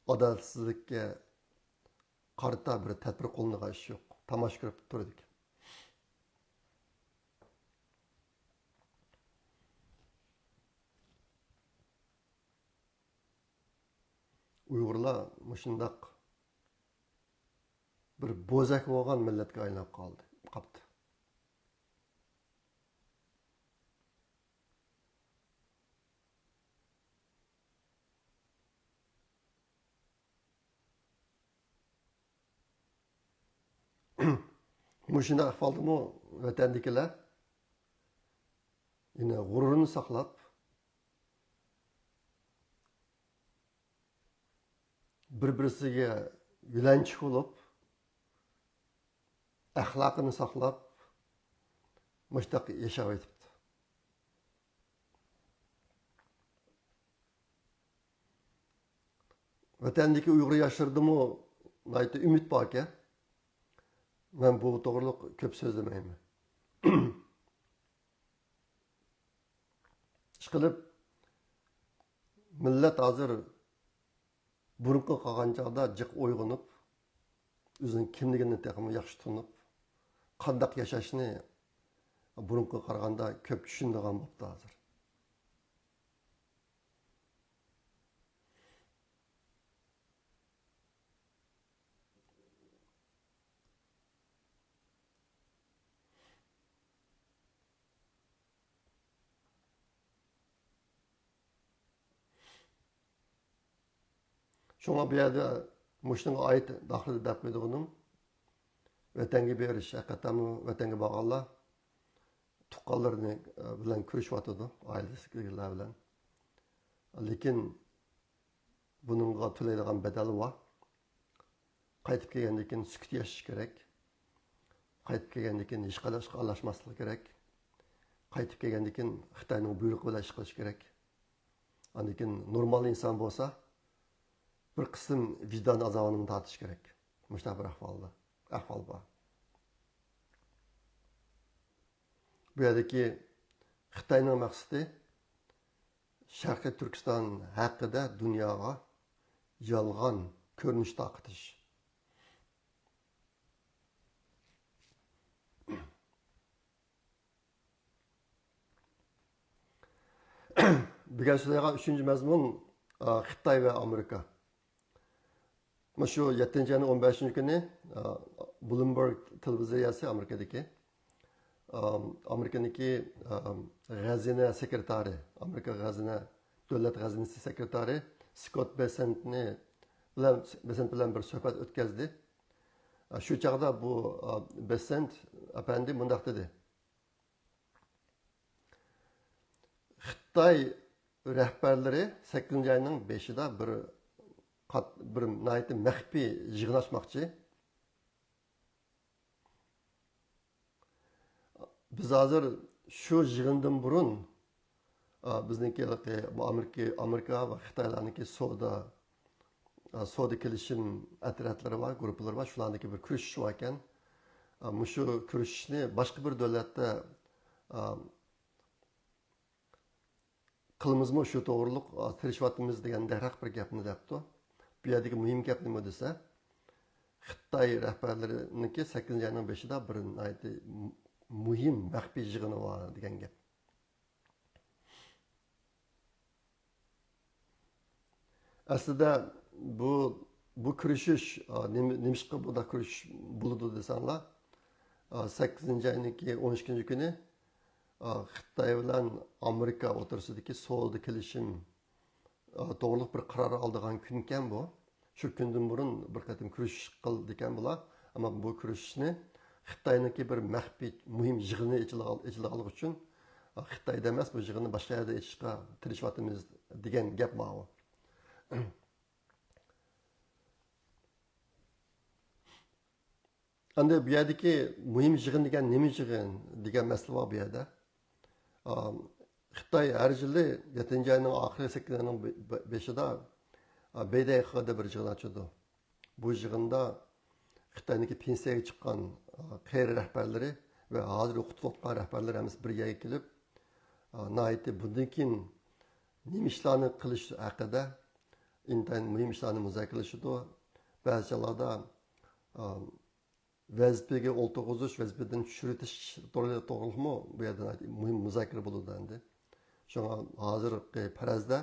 ئادالەتسىزلىككە قارىتا بىر تەدبىر قوللىنىدىغان ئىش يوق. تاماشا كۆرۈپ تۇرىدىكەن. ئۇيغۇرلار مۇشۇنداق بىر بوزەك بولغان مىللەتكە ئايلىنىپ قالدى، قاپتۇ. مۇشۇنداق ئەھۋالدىمۇ ۋەتەندىكىلەر يەنە غۇرۇرىنى ساقلاپ، بىر-بىرسىگە يۆلەنچۈك بولۇپ، ئەخلاقىنى ساقلاپ، مۇشۇنداق ياشاۋېتىپتۇ. ۋەتەندىكى ئۇيغۇر ياشلىرىدىمۇ ناھايىتى ئۈمىد باركەن. مەن بۇ توغرىلىق كۆپ سۆزلىمەيمەن. ئىشقىلىپ، مىللەت ھازىر بۇرۇنقى قالغان چاغدا جىق ئويغىنىپ، ئۆزىنىڭ كىملىكىنى تېخىمۇ ياخشى تونۇپ، قانداق ياشاشنى بۇرۇنقىغا قارىغاندا كۆپ چۈشىنىدىغان بوپتۇ ھازىر. شۇڭا بۇ يەردە مۇشۇنىڭغا ئائىت داخىل دەپ قويىدىغىنىم، ۋەتەنگە بېرىش، ھەقىقەتەنمۇ ۋەتەنگە بارغانلار تۇغقانلىرىنى، ئە، بىلەن كۆرۈشۈۋاتىدۇ، ئائىلىسىدىكىلەر بىلەن. لېكىن بۇنىڭغا تۆلەيدىغان بەدەل بار. قايتىپ كەلگەندىن كېيىن سۈكۈت ياشاش كېرەك. قايتىپ كەلگەندىن كېيىن ھېچقانداق ئىشقا ئارىلاشماسلىق كېرەك. قايتىپ كەلگەندىن كېيىن خىتاينىڭ بۇيرۇقى بىلەن ئىش قىلىش كېرەك. ئاندىن كېيىن نورمال ئىنسان بولسا، بىر قىسىم ۋىجدان ئازابىنىمۇ تارتىش كېرەك. مۇشۇنداق بىر ئەھۋالدا، ئەھۋال بار. بۇ يەردىكى خىتاينىڭ مەقسىتى شەرقىي تۈركىستان ھەققىدە دۇنياغا يالغان كۆرۈنۈش تارقىتىش. بۈگۈن سۆزلەيدىغان ئۈچىنچى مەزمۇن، ئا، خىتاي ۋە ئامېرىكا. مۇشۇ يەتتىنچى ئاينىڭ ئون بەشىنچى كۈنى، ئا، بلومبېرگ تېلېۋىزىيەسى ئامېرىكىدىكى، ئا، ئامېرىكىنىڭكى، ئا، غەزىنە سېكرېتارى، ئامېرىكا غەزىنە، دۆلەت غەزىنىسى سېكرېتارى سكوت بېسسېنتنى بىلەن، بېسسېنت بىلەن بىر سۆھبەت ئۆتكەزدى. ئا، شۇ چاغدا بۇ، ئا، بېسسېنت ئەپەندى مۇنداق دېدى. خىتاي رەھبەرلىرى سەككىزىنچى ئاينىڭ بېشىدا بىر قات-، بىر ناھايىتى مەخپىي يىغىن ئاچماقچى. بىز ھازىر شۇ يىغىندىن بۇرۇن، ئا، بىزنىڭكى ھېلىقى بۇ ئامېرىكا، ئامېرىكا ۋە خىتايلارنىڭكى سودا، ئا، سودا كېلىشىم ئەترەتلىرى بار، گۇرۇپپىلىرى بار، شۇلارنىڭكى بىر كۆرۈشۈشى باركەن. ئا، مۇشۇ كۆرۈشۈشنى باشقا بىر دۆلەتتە، ئا، قىلىمىزمۇ شۇ توغرۇلۇق، ئا، تىرىشىۋاتىمىز دېگەندەكرەك بىر گەپنى دەپتۇ. بۇ يەردىكى مۇھىم گەپ نېمە دېسە، خىتاي رەھبەرلىرىنىڭكى سەككىزىنچى ئاينىڭ بېشىدا بىر ناھايىتى مۇ-، مۇھىم مەخپىي يىغىنى بار دېگەن گەپ. ئەسلىدە بۇ، بۇ كۆرۈشۈش، ئا، نېمە، نېمىشقا بۇنداق كۆرۈشۈش بولىدۇ دېسەڭلار، ئا، سەككىزىنچى ئاينىڭكى ئون ئىككىنچى كۈنى، ئا، خىتاي بىلەن ئامېرىكا ئوتتۇرىسىدىكى سودا كېلىشىم، ئا، توغرۇلۇق بىر قارار ئالىدىغان كۈنكەن بۇ. شۇ كۈندىن بۇرۇن بىر قېتىم كۆرۈشۈش قىلىدىكەن بۇلار. ئەمما بۇ كۆرۈشۈشنى خىتاينىڭكى بىر مەخپىي مۇھىم يىغىنى ئېچىلغان-، ئېچىلغانلىقى ئۈچۈن، ئا، خىتايدا ئەمەس، بۇ يىغىننى باشقا يەردە ئېچىشقا تىرىشىۋاتىمىز دېگەن گەپ ماۋۇ. ئەمدى بۇ يەردىكى مۇھىم يىغىن دېگەن نېمە يىغىن دېگەن مەسىلە بار بۇ يەردە. ئا، خىتاي ھەر يىلى يەتتىنچى ئاينىڭ ئاخىرى، سەككىزىنچى ئاينىڭ بې-، بې-، بېشىدا، ئا، بېيدەي خېغېدا بىر يىغىن ئاچىدۇ. بۇ يىغىندا خىتاينىڭكى پېنسىيەگە چىققان، ئا، قېرى رەھبەرلىرى ۋە ھازىر قۇتۇلۇۋاتقان رەھبەرلەر ھەممىسى بىر يەرگە كېلىپ، ئا، ناھايىتى بۇندىن كېيىن نېمە ئىشلارنى قىلىش ھەققىدە ئىنتايىن مۇھىم ئىشلارنى مۇزاكىرىلىشىدۇ. بەزى چاغلاردا، ئا، ۋەزىپىگە ئولتۇرغۇزۇش، ۋەزىپىدىن چۈشۈرۈۋېتىش توغرىلىقمۇ بۇ يەردە ناھايىتى مۇھىم مۇزاكىرە بولىدۇ ئەمدى. شۇڭا ھازىرقى پەرەزدە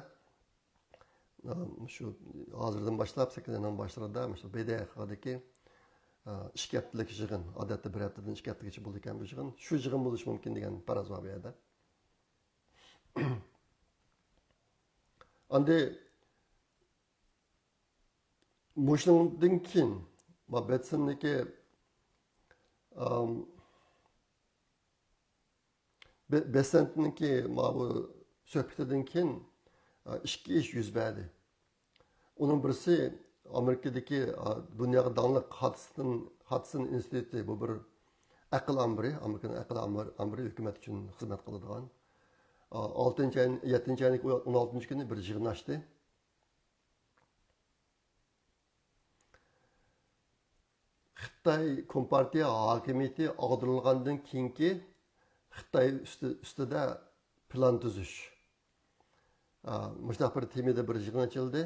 ئا، شۇ ھازىردىن باشلاپ، سەككىزىنچى ئاينىڭ باشلىرىدا مۇشۇ ب د ق دىكى، ئا، ئىككى ھەپتىلىك يىغىن، ئادەتتە بىر ھەپتىدىن ئىككى ھەپتىگىچە بولىدىكەن بۇ يىغىن، شۇ يىغىن بولۇشى مۇمكىن دېگەن پەرەز بار بۇ يەردە. ئاندى مۇشۇنىڭدىن كېيىن، ما، بېتسننىكى، ئام، بې-، بېتسننىكى ماۋۇ سۆھبىتىدىن كېيىن، ئا، ئىككى ئىش يۈز بەردى. ئۇنىڭ بىرسى ئامېرىكىدىكى، ئا، دۇنياغا داڭلىق خادسون، خادسون ئىنستىتۇتى، بۇ بىر ئەقىل ئامبىرى، ئامېرىكىنىڭ ئەقىل ئامبىرى، ئامبىرى ھۆكۈمەت ئۈچۈن خىزمەت قىلىدىغان. ئا، ئالتىنچى ئاي، يەتتىنچى ئاينىڭ ئون ئالتىنچى كۈنى بىر يىغىن ئاچتى. خىتاي كومپارتىيە ھاكىمىيىتى ئاغدۇرۇلغاندىن كېيىنكى خىتاي ئۈستى، ئۈستىدە پىلان تۈزۈش. ئا، مۇشۇنداق بىر تېمىدا بىر يىغىن ئېچىلدى.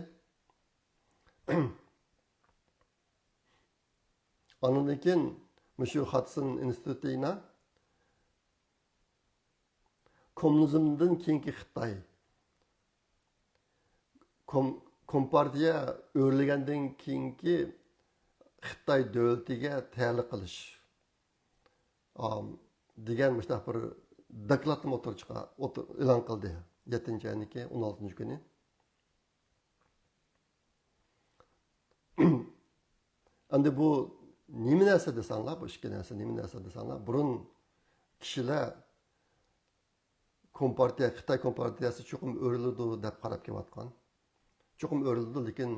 ئاندىن كېيىن مۇشۇ خادسون ئىنستىتۇتىنا كوممۇنىزمدىن كېيىنكى خىتاي، كوم-، كومپارتىيە ئۆرلىگەندىن كېيىنكى خىتاي دۆلىتىگە تەييارلىق قىلىش، ئام، دېگەن مۇشۇنداق بىر دوكلاتنى ئوتتۇرىغا چىقا-، ئوتتۇ-، ئېلان قىلدى يەتتىنچى ئاينىڭكى ئون ئالتىنچى كۈنى. ئەمدى بۇ نېمە نەرسە دېسەڭلار، بۇ ئىككى نەرسە نېمە نەرسە دېسەڭلار، بۇرۇن كىشىلەر كومپارتىيە، خىتاي كومپارتىيەسى چوقۇم ئۆرۈلىدۇ دەپ قاراپ كېلىۋاتقان. چوقۇم ئۆرۈلىدۇ، لېكىن،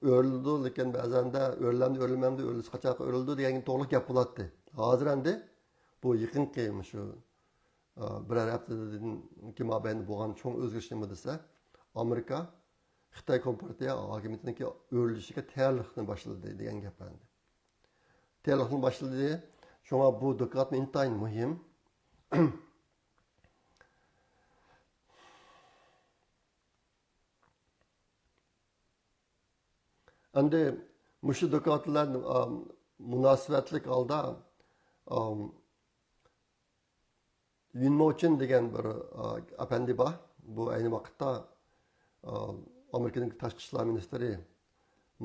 ئۆرۈلىدۇ، لېكىن بەزەندە ئۆرۈلەمدۇ، ئۆرۈلمەمدۇ، ئۆرۈلسە قاچانقى ئۆرۈلىدۇ دېگەنگە توغرىلىق گەپ بولاتتى. ھازىر ئەمدى بۇ يېقىنقى مۇشۇ، ئا، بىرەر ھەپتىدىن كېيىن مابەينىدە بولغان چوڭ ئۆزگىرىش نېمە دېسە، ئامېرىكا خىتاي كومپارتىيە ھاكىمىيىتىنىڭكى ئۆرۈلۈشىگە تەييارلىقنى باشلىدى دېگەن گەپ ئەمدى. تەييارلىقنى باشلىدى. شۇڭا بۇ دوكلاتمۇ ئىنتايىن مۇھىم. ئەمدى مۇشۇ دوكلات بىلەن، ئا، مۇناسىۋەتلىك ھالدا، ئا، يۈن موچىن دېگەن بىر، ئا، ئەپەندى بار. بۇ ئەينى ۋاقىتتا، ئا، ئامېرىكىنىڭ تاشقى ئىشلار مىنىستىرى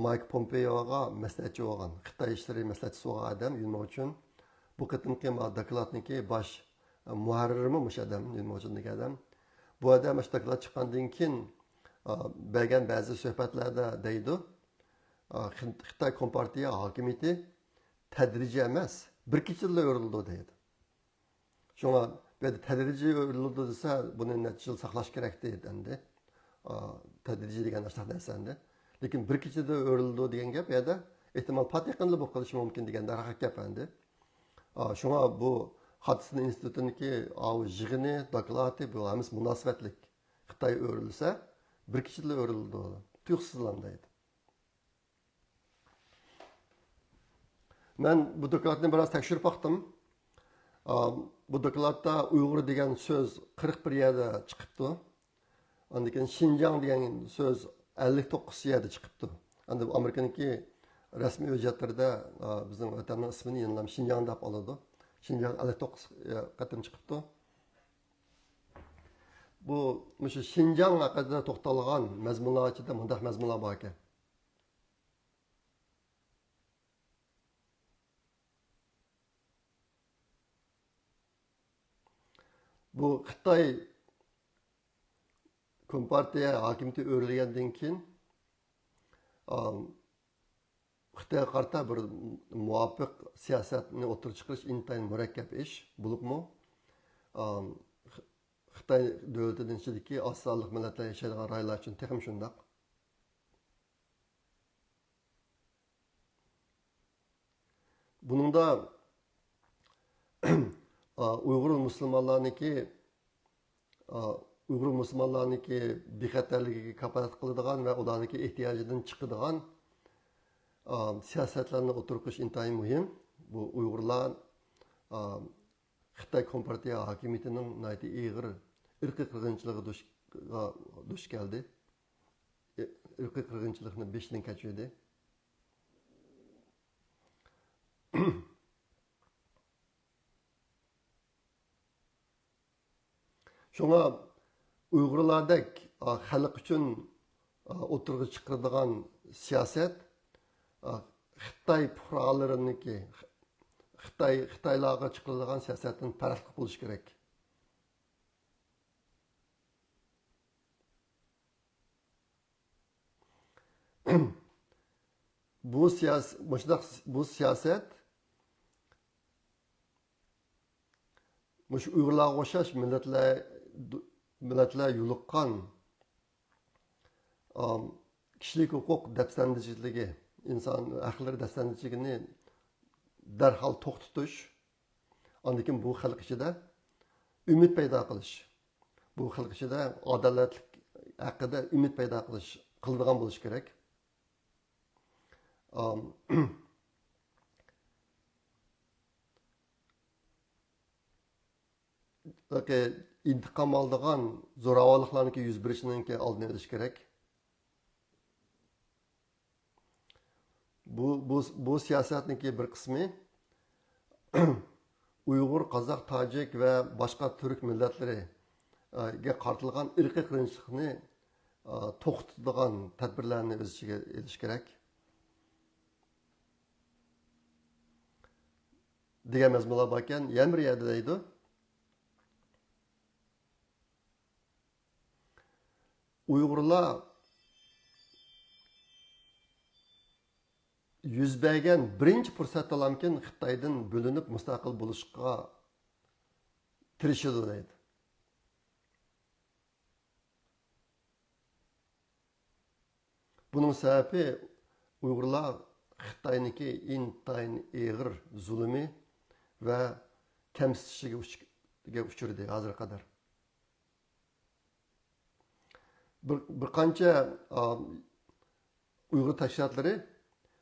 مايك پومپېئوغا مەسلىھەتچى بولغان، خىتاي ئىشلىرى مەسلىھەتچىسى بولغان ئادەم يۈن موچىن. بۇ قېتىمقى ما-، دوكلاتنىڭكى باش، ئا، مۇھەررىرىمۇ مۇشۇ ئادەم، يۈن موچىن دېگەن ئادەم. بۇ ئادەم مۇشۇ دوكلات چىققاندىن كېيىن، ئا، بەرگەن بەزى سۆھبەتلەردە دەيدۇ، ئا، خىت-، خىتاي كومپارتىيە ھاكىمىيىتى تەدرىجىي ئەمەس، بىر كېچىدىلا ئۆرۈلىدۇ دەيدۇ. شۇڭا بۇ يەردە تەدرىجىي ئۆرۈلىدۇ دېسە، بۇنى نەچچە يىل ساقلاش كېرەكتى ئەمدى. ئا، تەدرىجىي دېگەن ئاشۇنداق نەرسە ئەمدى. لېكىن بىر كېچىدە ئۆرۈلىدۇ دېگەن گەپ بۇ يەردە ئېھتىمال پات يېقىندا بولۇپ قېلىشى مۇمكىن دېگەن دەرھەقىقەت گەپ ئەمدى. ئا، شۇڭا بۇ خادسون ئىنستىتۇتىنىڭكى ئاۋۇ يىغىنى، دوكلاتى، بۇ ھەممىسى مۇناسىۋەتلىك. خىتاي ئۆرۈلسە، بىر كېچىدىلا ئۆرۈلىدۇ، تۇيۇقسىزلا دەيدۇ. مەن بۇ دوكلاتنى بىراز تەكشۈرۈپ باقتىم. ئا، بۇ دوكلاتتا ئۇيغۇر دېگەن سۆز قىرىق بىر يەردە چىقىپتۇ. ئاندىن كېيىن شىنجاڭ دېگەن سۆز ئەللىك توققۇز يەردە چىقىپتۇ. ئەمدى بۇ ئامېرىكىنىڭكى رەسمىي ھۆججەتلىرىدە، ئا، بىزنىڭ ۋەتەننىڭ ئىسمىنى يەنىلا شىنجاڭ دەپ ئالىدۇ. شىنجاڭ ئەللىك توققۇز قېتىم چىقىپتۇ. بۇ، مۇشۇ شىنجاڭ ھەققىدە توختالغان مەزمۇنلار ئىچىدە مۇنداق مەزمۇنلار بار ئىكەن. بۇ خىتاي كومپارتىيە ھاكىمىيىتى ئۆرلىگەندىن كېيىن، ئا، خىتايغا قارىتا بىر مۇۋاپىق سىياسەتنى ئوتتۇرىغا چىقىرىش ئىنتايىن مۇرەككەپ ئىش. بولۇپمۇ، ئا، خىتاي دۆلىتىنىڭ ئىچىدىكى ئاز سانلىق مىللەتلەر ياشايدىغان رايونلار ئۈچۈن تېخىمۇ شۇنداق. بۇنىڭدا، ئا، ئۇيغۇر مۇسۇلمانلارنىڭكى، ئا، ئۇيغۇر مۇسۇلمانلارنىڭكى بىخەتەرلىكىگە كاپالەت قىلىدىغان ۋە ئۇلارنىڭكى ئېھتىياجىدىن چىقىدىغان، ئا، سىياسەتلەرنى ئوتتۇرىغا قويۇش ئىنتايىن مۇھىم. بۇ ئۇيغۇرلار، ئا، خىتاي كومپارتىيە ھاكىمىيىتىنىڭ ناھايىتى ئېغىر ئىرقىي قىرغىنچىلىقىغا دۇچ، دۇچ كەلدى. ئىرقىي قىرغىنچىلىقنى بېشىدىن كەچۈردى. شۇڭا ئۇيغۇرلاردەك، ئا، خەلق ئۈچۈن، ئوتتۇرىغا چىقىرىدىغان سىياسەت، ئا، خىتاي پۇقرالىرىنىڭكى، خىتاي، خىتايلارغا چىقىرىدىغان سىياسەتتىن پەرقلىق بولۇشى كېرەك. بۇ سىياس-، مۇشۇنداق، بۇ سىياسەت مۇشۇ ئۇيغۇرلارغا ئوخشاش مىللەتلەر، مىللەتلەر يولۇققان، ئام، كىشىلىك ھوقۇق دەپسەندىچىلىكى، ئىنسان ھەقلىرى دەپسەندىچىلىكىنى دەرھال توختىتىش، ئاندىن كېيىن بۇ خەلق ئىچىدە ئۈمىد پەيدا قىلىش، بۇ خەلق ئىچىدە ئادالەتلىك ھەققىدە ئۈمىد پەيدا قىلىش، قىلىدىغان بولۇش كېرەك. ئام، ئىنتىقام ئالىدىغان زوراۋانلىقلارنىڭكى يۈز بېرىشىنىڭكى ئالدىنى ئېلىش كېرەك. بۇ، بۇ، بۇ سىياسەتنىڭكى بىر قىسمى ئۇيغۇر، قازاق، تاجىك ۋە باشقا تۈرك مىللەتلىرىگە قارىتىلغان ئىرقىي قىرغىنچىلىقنى، ئا، توختىتىدىغان تەدبىرلەرنى ئۆز ئىچىگە ئېلىش كېرەك. دېگەن مەزمۇنلار باركەن، يەنە بىر يەردە دەيدۇ، ئۇيغۇرلار يۈز بەرگەن بىرىنچى پۇرسەتتىلامكىن خىتايدىن بۆلۈنۈپ مۇستەقىل بولۇشقا تىرىشىدۇ دەيدۇ. بۇنىڭ سەۋەبى ئۇيغۇرلار خىتاينىڭكى ئىنتايىن ئېغىر زۇلۇمى ۋە كەمسىتىشىگە ئۇچ-، ئۇچرىدى ھازىرغا قەدەر. بىر، بىر قانچە، ئا، ئۇيغۇر تەشكىلاتلىرى،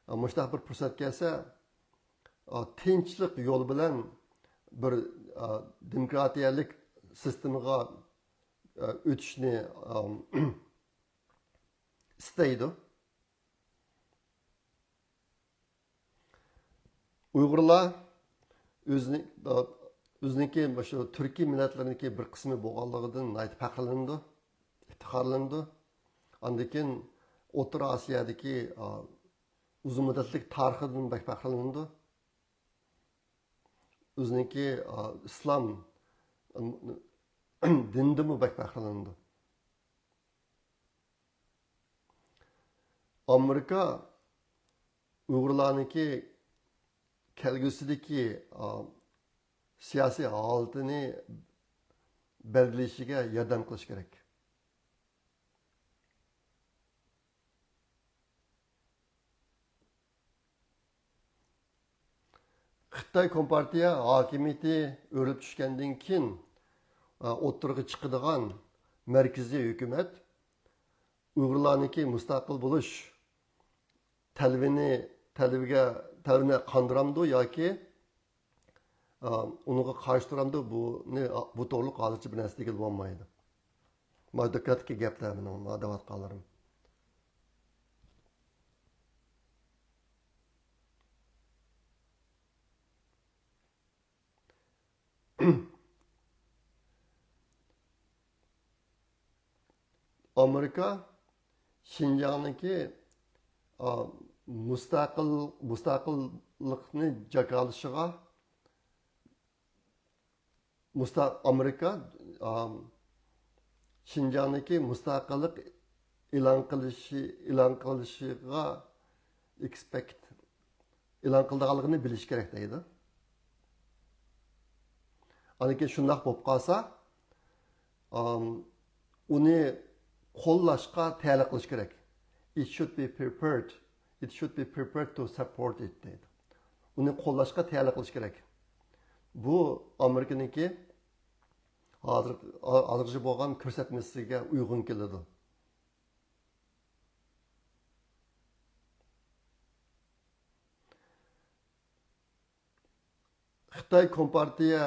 ئا، مۇشۇنداق بىر پۇرسەت كەلسە، ئا، تىنچلىق يولى بىلەن بىر، ئا، دېموكراتىيەلىك سىستېمىغا، ئا، ئۆتۈشنى، ئا، ئىستەيدۇ. ئۇيغۇرلار ئۆزىنى، ئۆزىنىڭكى مۇشۇ تۈركىي مىللەتلەرنىڭكى بىر قىسمى بولغانلىقىدىن ناھايىتى پەخىرلىنىدۇ، ئىپتىخارلىنىدۇ. ئاندىن كېيىن ئوتتۇرا ئاسىيادىكى، ئا، ئۇزۇن مۇددەتلىك تارىخىدىن بەك پەخىرلىنىدۇ. ئۆزىنىڭكى، ئا، ئىسلام، ئىم، دىنىدىنمۇ بەك پەخىرلىنىدۇ. ئامېرىكا ئۇيغۇرلارنىڭكى كەلگۈسىدىكى، ئا، سىياسىي ھالىتىنى بەلگىلىشىگە ياردەم قىلىش كېرەك. خىتاي كومپارتىيە ھاكىمىيىتى ئۆرۈلۈپ چۈشكەندىن كېيىن، ئا، ئوتتۇرىغا چىقىدىغان مەركىزىي ھۆكۈمەت ئۇيغۇرلارنىڭكى مۇستەقىل بولۇش تەلىپىنى، تەلىپىگە، تەلىپىنى قاندۇرامدۇ ياكى، ئا، ئۇنىڭغا قارشى تۇرامدۇ؟ بۇنى، بۇ توغرىلىق ھازىرچە بىر نەرسە دېگىلى بولمايدۇ. مانا دىققەتتىكى گەپلەر مېنىڭ، مانا دەۋاتقانلىرىم. ئامېرىكا شىنجاڭنىڭكى، ئا، مۇستەقىل، مۇستەقىللىقنى جاكارلىشىغا، مۇستا-، ئامېرىكا، ئا، شىنجاڭدىكى مۇستەقىللىق ئېلان قىلىشى، ئېلان قىلىشىغا ئېكسپېكت، ئېلان قىلىدىغانلىقىنى بىلىش كېرەك دەيدۇ. ئاندىن كېيىن شۇنداق بولۇپ قالسا، ئام، ئۇنى قوللاشقا تەييارلىق قىلىش كېرەك. It should be prepared. It should be prepared to support it دەيدۇ. ئۇنى قوللاشقا تەييارلىق قىلىش كېرەك. بۇ ئامېرىكىنىڭكى ھازىر، ھازىرغىچە بولغان كۆرسەتمىسىگە ئۇيغۇن كېلىدۇ. خىتاي كومپارتىيە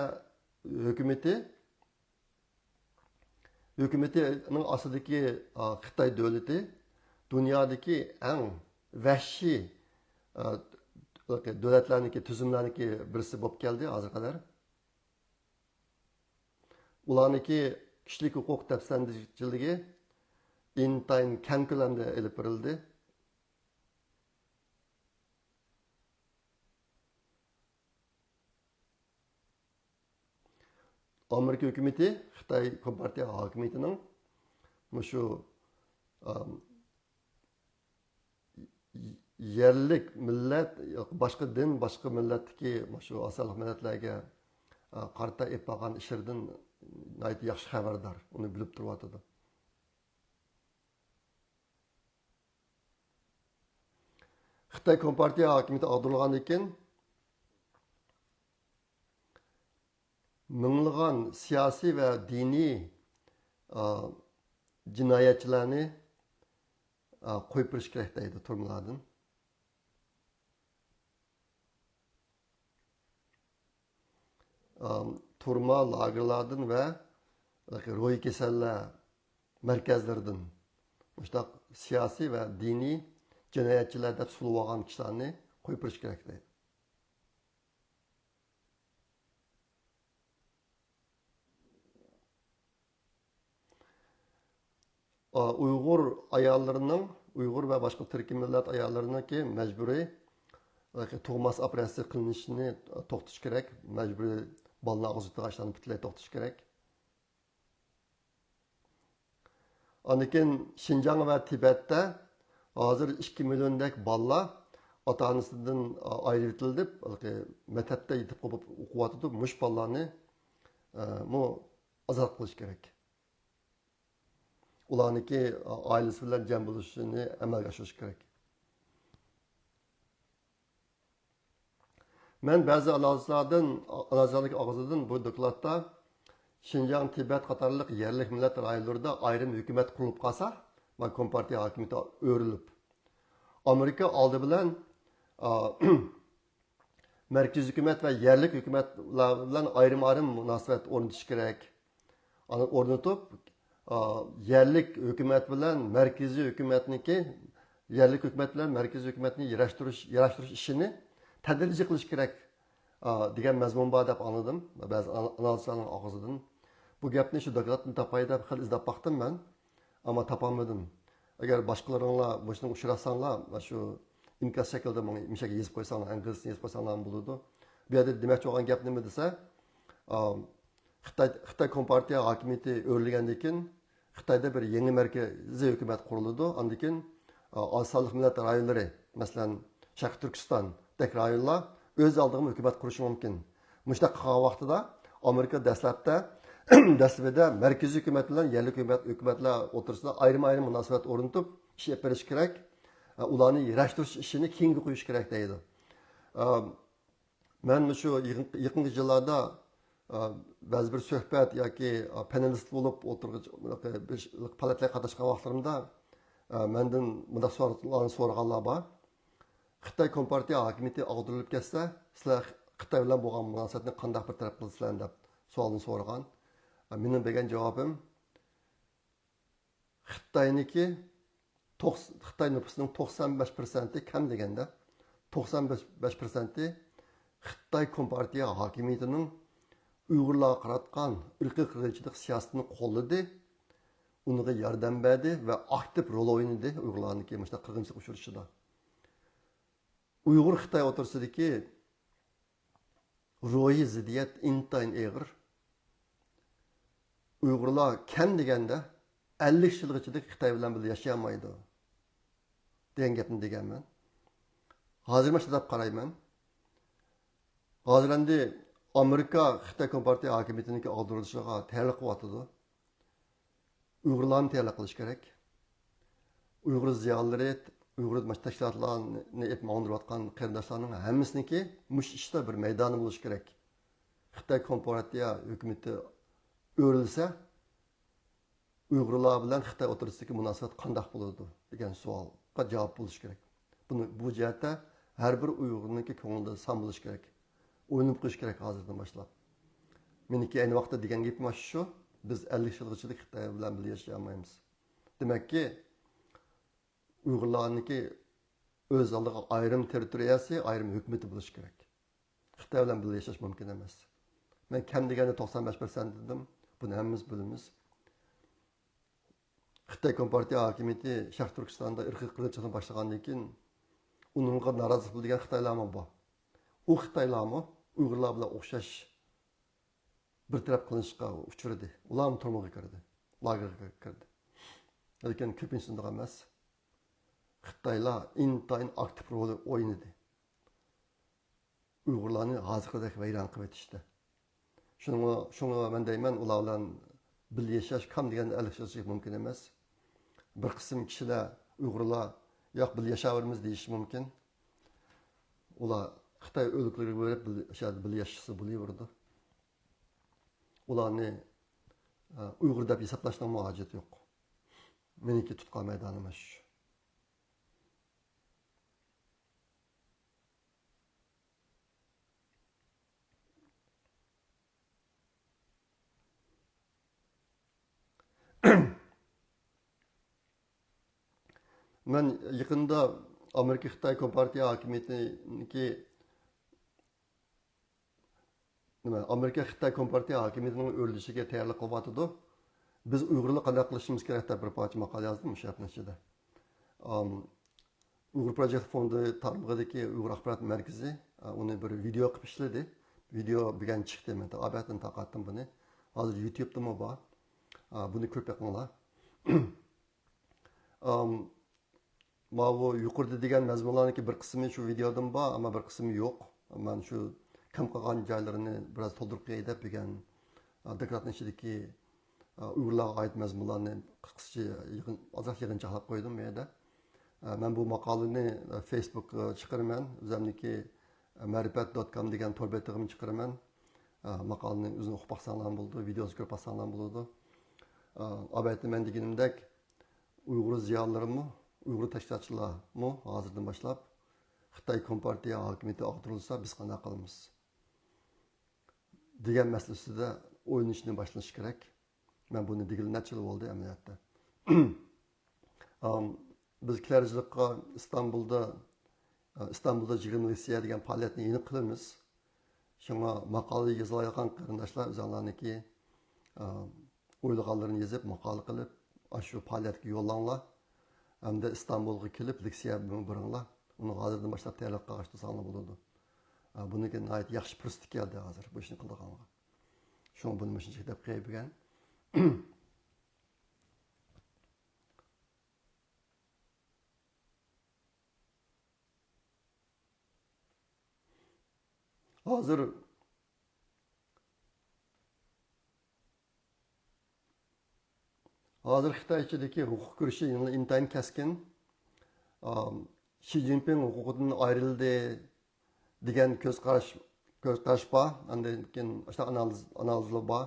ھۆكۈمىتى، ھۆكۈمىتىنىڭ ئاستىدىكى، ئا، خىتاي دۆلىتى دۇنيادىكى ئەڭ ۋەھشىي، ئا، دۆلەتلەرنىڭكى، تۈزۈملەرنىڭكى بىرسى بولۇپ كەلدى ھازىرغا قەدەر. ئۇلارنىڭكى كىشىلىك ھوقۇق دەپسەندىچىلىكى، ئىنتايىن كەڭ كۆلەمدە ئېلىپ بېرىلدى. ئامېرىكا ھۆكۈمىتى خىتاي كومپارتىيە ھاكىمىيىتىنىڭ مۇشۇ، ئام، يەرلىك مىللەت، باشقا دىن، باشقا مىللەتتىكى مۇشۇ ئاز سانلىق مىللەتلەرگە، ئا، قارىتا ئېلىپ بارغان ئىشلىرىدىن ناھايىتى ياخشى خەۋەردار، ئۇنى بىلىپ تۇرۇۋاتىدۇ. خىتاي كومپارتىيە ھاكىمىيىتى ئاغدۇرۇلغاندىن كېيىن، مىڭلىغان سىياسىي ۋە دىنىي، ئا، جىنايەتچىلەرنى، ئا، قويۇپ بېرىش كېرەك دەيدۇ تۈرمىلەردىن. ئا، تۈرمە لاگېرلاردىن ۋە روھىي كېسەللەر مەركەزلىرىدىن مۇشۇنداق سىياسىي ۋە دىنىي جىنايەتچىلەر دەپ سولىۋالغان كىشىلەرنى قويۇپ بېرىش كېرەك دەيدۇ. ئۇيغۇر ئاياللىرىنىڭ، ئۇيغۇر ۋە باشقا تۈركىي مىللەت ئاياللىرىنىڭكى مەجبۇرىي تۇغماس ئوپېراتسىيە قىلىنىشىنى توختىتىش كېرەك. مەجبۇرىي بالىنى ئاغزىغا تىقىشلارنى پۈتۈنلەي توختىتىش كېرەك. ئاندىن كېيىن شىنجاڭ ۋە تىبەتتە ھازىر ئىككى مىليوندەك بالىلار ئاتا-ئانىسىدىن ئايرىۋېتىلدى، مەكتەپتە يېتىپ قوپۇپ ئوقۇۋاتىدۇ. مۇشۇ بالىلارنى، ئە، مۇ ئازاد قىلىش كېرەك. ئۇلارنىڭكى ئائىلىسى بىلەن جەم بولۇشىنى ئەمەلگە ئاشۇرۇش كېرەك. مەن بەزى ئانالىزلاردىن، ئانالىزلارنىڭ ئاغزىدىن بۇ دوكلاتتا شىنجاڭ، تىبەت قاتارلىق يەرلىك مىللەت رايونلىرىدا ئايرىم ھۆكۈمەت قۇرۇلۇپ قالسا، ما كومپارتىيە ھاكىمىيىتى ئۆرۈلۈپ، ئامېرىكا ئالدى بىلەن، ئا، مەركىزىي ھۆكۈمەت ۋە يەرلىك ھۆكۈمەتلەر بىلەن ئايرىم-ئايرىم مۇناسىۋەت ئورنىتىش كېرەك. ئاندىن ئورنىتىپ، ئا، يەرلىك ھۆكۈمەت بىلەن مەركىزىي ھۆكۈمەتنىڭكى، يەرلىك ھۆكۈمەت بىلەن مەركىزىي ھۆكۈمەتنى يىراقلاشتۇرۇش، يىراقلاشتۇرۇش ئىشىنى تەدرىجىي قىلىش كېرەك، ئا، دېگەن مەزمۇن بار دەپ ئاڭلىدىم بەزى ئانا-، ئانالىزچىلارنىڭ ئاغزىدىن. بۇ گەپنى شۇ دوكلاتتىن تاپاي دەپ خېلى ئىزدەپ باقتىم مەن. ئەمما تاپالمىدىم. ئەگەر باشقىلىرىڭلار مۇشۇنىڭغا ئۇچراتساڭلار، مانا شۇ ئىنكاس شەكلىدە ماڭا مۇشۇ يەرگە يېزىپ قويساڭلار، ئىنگلىزچە يېزىپ قويساڭلار بولىدۇ. بۇ يەردە دېمەكچى بولغان گەپ نېمە دېسە، ئا، خىتاي، خىتاي كومپارتىيە ھاكىمىيىتى ئۆرۈلگەندىن كېيىن، خىتايدا بىر يېڭى مەركىزىي ھۆكۈمەت قۇرۇلىدۇ. ئاندىن كېيىن، ئا، ئاز سانلىق مىللەت رايونلىرى، مەسىلەن، شەرقىي تۈركىستاندەك رايونلار ئۆز ئالدىغا ھۆكۈمەت قۇرۇشى مۇمكىن. مۇشۇنداق قىلغان ۋاقتىدا ئامېرىكا دەسلەپتە، دەسلىپىدە مەركىزىي ھۆكۈمەت بىلەن يەرلىك ھۆكۈمەت، ھۆكۈمەتلەر ئوتتۇرىسىدا ئايرىم-ئايرىم مۇناسىۋەت ئورنىتىپ ئىش ئېلىپ بېرىش كېرەك. ئۇلارنى يىراقلاشتۇرۇش ئىشىنى كېيىنگە قويۇش كېرەك دەيدۇ. مەن مۇشۇ يېقىنقى، يېقىنقى يىللاردا، ئە، بەزى بىر سۆھبەت ياكى، ئە، پانېلىست بولۇپ ئولتۇرغۇچ، بىر پائالىيەتلەرگە قاتناشقان ۋاقىتلىرىمدا، ئە، مەندىن مۇنداق سوئاللارنى سورىغانلار بار. خىتاي كومپارتىيە ھاكىمىيىتى ئاغدۇرۇلۇپ كەتسە، سىلەر خىتاي بىلەن بولغان مۇناسىۋەتنى قانداق بىر تەرەپ قىلىسىلەر دەپ سوئالنى سورىغان. ئە، مېنىڭ بەرگەن جاۋابىم، خىتاينىڭكى توقس-، خىتاي نوپۇسىنىڭ توقسان بەش پىرسەنتى، كەم دېگەندە توقسان بەش پىرسەنتى خىتاي كومپارتىيە ھاكىمىيىتىنىڭ ئۇيغۇرلارغا قاراتقان ئىرقىي قىرغىنچىلىق سىياسىتىنى قوللىدى، ئۇنىڭغا ياردەم بەردى ۋە ئاكتىپ رول ئوينىدى ئۇيغۇرلارنىڭكى مۇشۇنداق قىرغىنچىلىق ئۇچرىشىدا. ئۇيغۇر خىتاي ئوتتۇرىسىدىكى روھىي زىددىيەت ئىنتايىن ئېغىر. ئۇيغۇرلار كەم دېگەندە ئەللىك يىلغىچە خىتاي بىلەن بىللە ياشىيالمايدۇ دېگەن گەپنى دېگەنمەن. ھازىر مانا شۇنداق قارايمەن. ھازىر ئەمدى ئامېرىكا خىتاي كومپارتىيە ھاكىمىيىتىنىڭكى ئاغدۇرۇلۇشىغا تەييارلىق قىلىۋاتىدۇ. ئۇيغۇرلارنى تەييارلىق قىلىش كېرەك. ئۇيغۇر زىيالىيلىرى، ئۇيغۇر مۇشۇ تەشكىلاتلارنى ئېلىپ ماڭدۇرۇۋاتقان قېرىنداشلارنىڭ ھەممىسىنىڭكى مۇشۇ ئىشتا بىر مەيدانى بولۇشى كېرەك. خىتاي كومپارتىيە ھۆكۈمىتى ئۆرۈلسە، ئۇيغۇرلار بىلەن خىتاي ئوتتۇرىسىدىكى مۇناسىۋەت قانداق بولىدۇ دېگەن سوئالغا جاۋاب بولۇش كېرەك. بۇنى، بۇ جەھەتتە ھەر بىر ئۇيغۇرنىڭكى كۆڭلىدە سان بولۇش كېرەك. ئويلىنىپ قويۇش كېرەك ھازىردىن باشلاپ. مېنىڭكى ئەينى ۋاقىتتا دېگەن گېپىم ئاشۇ شۇ، بىز ئەللىك يىلغىچىلىك خىتاي بىلەن بىللە ياشىيالمايمىز. دېمەككى، ئۇيغۇرلارنىڭكى ئۆز ئالدىغا ئايرىم تېررىتورىيەسى، ئايرىم ھۆكۈمىتى بولۇشى كېرەك. خىتاي بىلەن بىللە ياشاش مۇمكىن ئەمەس. مەن كەم دېگەندە توقسان بەش پىرسەنت دېدىم. بۇنى ھەممىمىز بىلىمىز. خىتاي كومپارتىيە ھاكىمىيىتى شەرقىي تۈركىستاندا ئىرقىي قىرغىنچىلىقنى باشلىغاندىن كېيىن، ئۇنىڭغا نارازىلىق بىلدۈرگەن خىتايلارمۇ بار. ئۇ خىتايلارمۇ ئۇيغۇرلار بىلەن ئوخشاش بىر تەرەپ قىلىنىشقا ئۇچرىدى. ئۇلارمۇ تۈرمىگە كىردى، لاگېرغا كىردى. لېكىن كۆپىنچىسى ئۇنداق ئەمەس. خىتايلار ئىنتايىن ئاكتىپ رول ئوينىدى. ئۇيغۇرلارنى ھازىرقىدەك ۋەيران قىلىۋېتىشتە. شۇنىڭغا، شۇڭا مەن دەيمەن، ئۇلار بىلەن بىللە ياشاش، كام دېگەندە ئەللىشىش مۇمكىن ئەمەس. بىر قىسىم كىشىلەر، ئۇيغۇرلار، ياق، بىللە ياشاۋېرىمىز دېيىشى مۇمكىن. ئۇلار خىتاي ئۆلكىلىرىگە بېرىپ، بىللە، شۇ يەردە بىللە ياشىسا بولۇۋېرىدۇ. ئۇلارنى، ئە، ئۇيغۇر دەپ ھېسابلاشنىڭمۇ ھاجىتى يوق. مېنىڭكى تۇتقان مەيدانىم مانا شۇ. مەن يېقىندا ئامېرىكا خىتاي كومپارتىيە ھاكىمىيىتىنىڭكى، نېمە، ئامېرىكا خىتاي كومپارتىيە ھاكىمىيىتىنىڭ ئۆرلىشىگە تەييارلىق قىلىۋاتىدۇ. بىز ئۇيغۇرلار قانداق قىلىشىمىز كېرەك دەپ بىر پارچە ماقالە يازدىم مۇشۇ ھەپتىنىڭ ئىچىدە. ئام، ئۇيغۇر پروجېكت فوندى تارمىقىدىكى ئۇيغۇر ئاخبارات مەركىزى، ئا، ئۇنى بىر ۋىدېئو قىلىپ ئىشلىدى. ۋىدېئو بۈگۈن چىقتى، مەن ئابەتتىن تارقاتتىم بۇنى. ھازىر يۇتيۇبتىمۇ بار. ئا، بۇنى كۆرۈپ بېقىڭلار. ئام، ماۋۇ يۇقىرىدا دېگەن مەزمۇنلارنىڭكى بىر قىسمى شۇ ۋىدېودىن بار، ئەمما بىر قىسمى يوق. مەن شۇ كەم قالغان جايلىرىنى بىراز تولدۇرۇپ قوياي دەپ بۈگۈن، ئا، دوكلاتنىڭ ئىچىدىكى، ئا، ئۇيغۇرلارغا ئائىت مەزمۇنلارنى قىسقىچە يىغىن، ئازراق يىغىنچاقلاپ قويدۇم بۇ يەردە. ئا، مەن بۇ ماقالىنى، ئا، فېيسبۇكقا چىقىرىمەن. ئۆزۈمنىڭكى، ئا، مەرىپەت دوت كوم دېگەن تور بېتىغىمۇ چىقىرىمەن. ئا، ماقالىنى ئۆزىنى ئوقۇپ باقساڭلارمۇ بولىدۇ، ۋىدېونى كۆرۈپ باقساڭلارمۇ بولىدۇ. ئا، ئەلۋەتتە مەن دېگىنىمدەك، ئۇيغۇر زىيالىيلىرىمۇ، ئۇيغۇر تەشكىلاتچىلارمۇ ھازىردىن باشلاپ خىتاي كومپارتىيە ھاكىمىيىتى ئاغدۇرۇلسا بىز قانداق قىلىمىز دېگەن مەسىلە ئۈستىدە ئويلىنىشنى باشلىشى كېرەك. مەن بۇنى دېگىلى نەچچە يىل بولدى ئەمەلىيەتتە. ئام، بىز كېلەر يىللىققا ئىستانبۇلدا، ئىستانبۇلدا يىگىرمە لېكسىيە دېگەن پائالىيەتنى يەنە قىلىمىز. شۇڭا ماقالە يېزىلايدىغان قېرىنداشلار ئۆزۈڭلارنىڭكى، ئا، ئويلىغانلىرىنى يېزىپ، ماقالە قىلىپ، ئاشۇ پائالىيەتكە يوللاڭلار. ھەمدە ئىستانبۇلغا كېلىپ لېكسىيە بېرىڭلار. ئۇنى ھازىردىن باشلاپ تەييارلىق قىلىۋالساڭلار بولىدۇ. ئا، بۇنىڭكى ناھايىتى ياخشى پۇرسىتى كەلدى ھازىر بۇ ئىشنى قىلىدىغانغا. شۇڭا بۇنى مۇشۇنچىلىك دەپ قوياي بۈگۈن. ھازىر، ھازىر خىتاي ئىچىدىكى ھوقۇق كۈرىشى يەنىلا ئىنتايىن كەسكىن. ئام، شى جىنپىڭ ھوقۇقىدىن ئايرىلدى دېگەن كۆز قاراش، كۆز قاراش بار. ئاندىن كېيىن ئاشۇنداق ئانالىز، ئانالىزلار بار.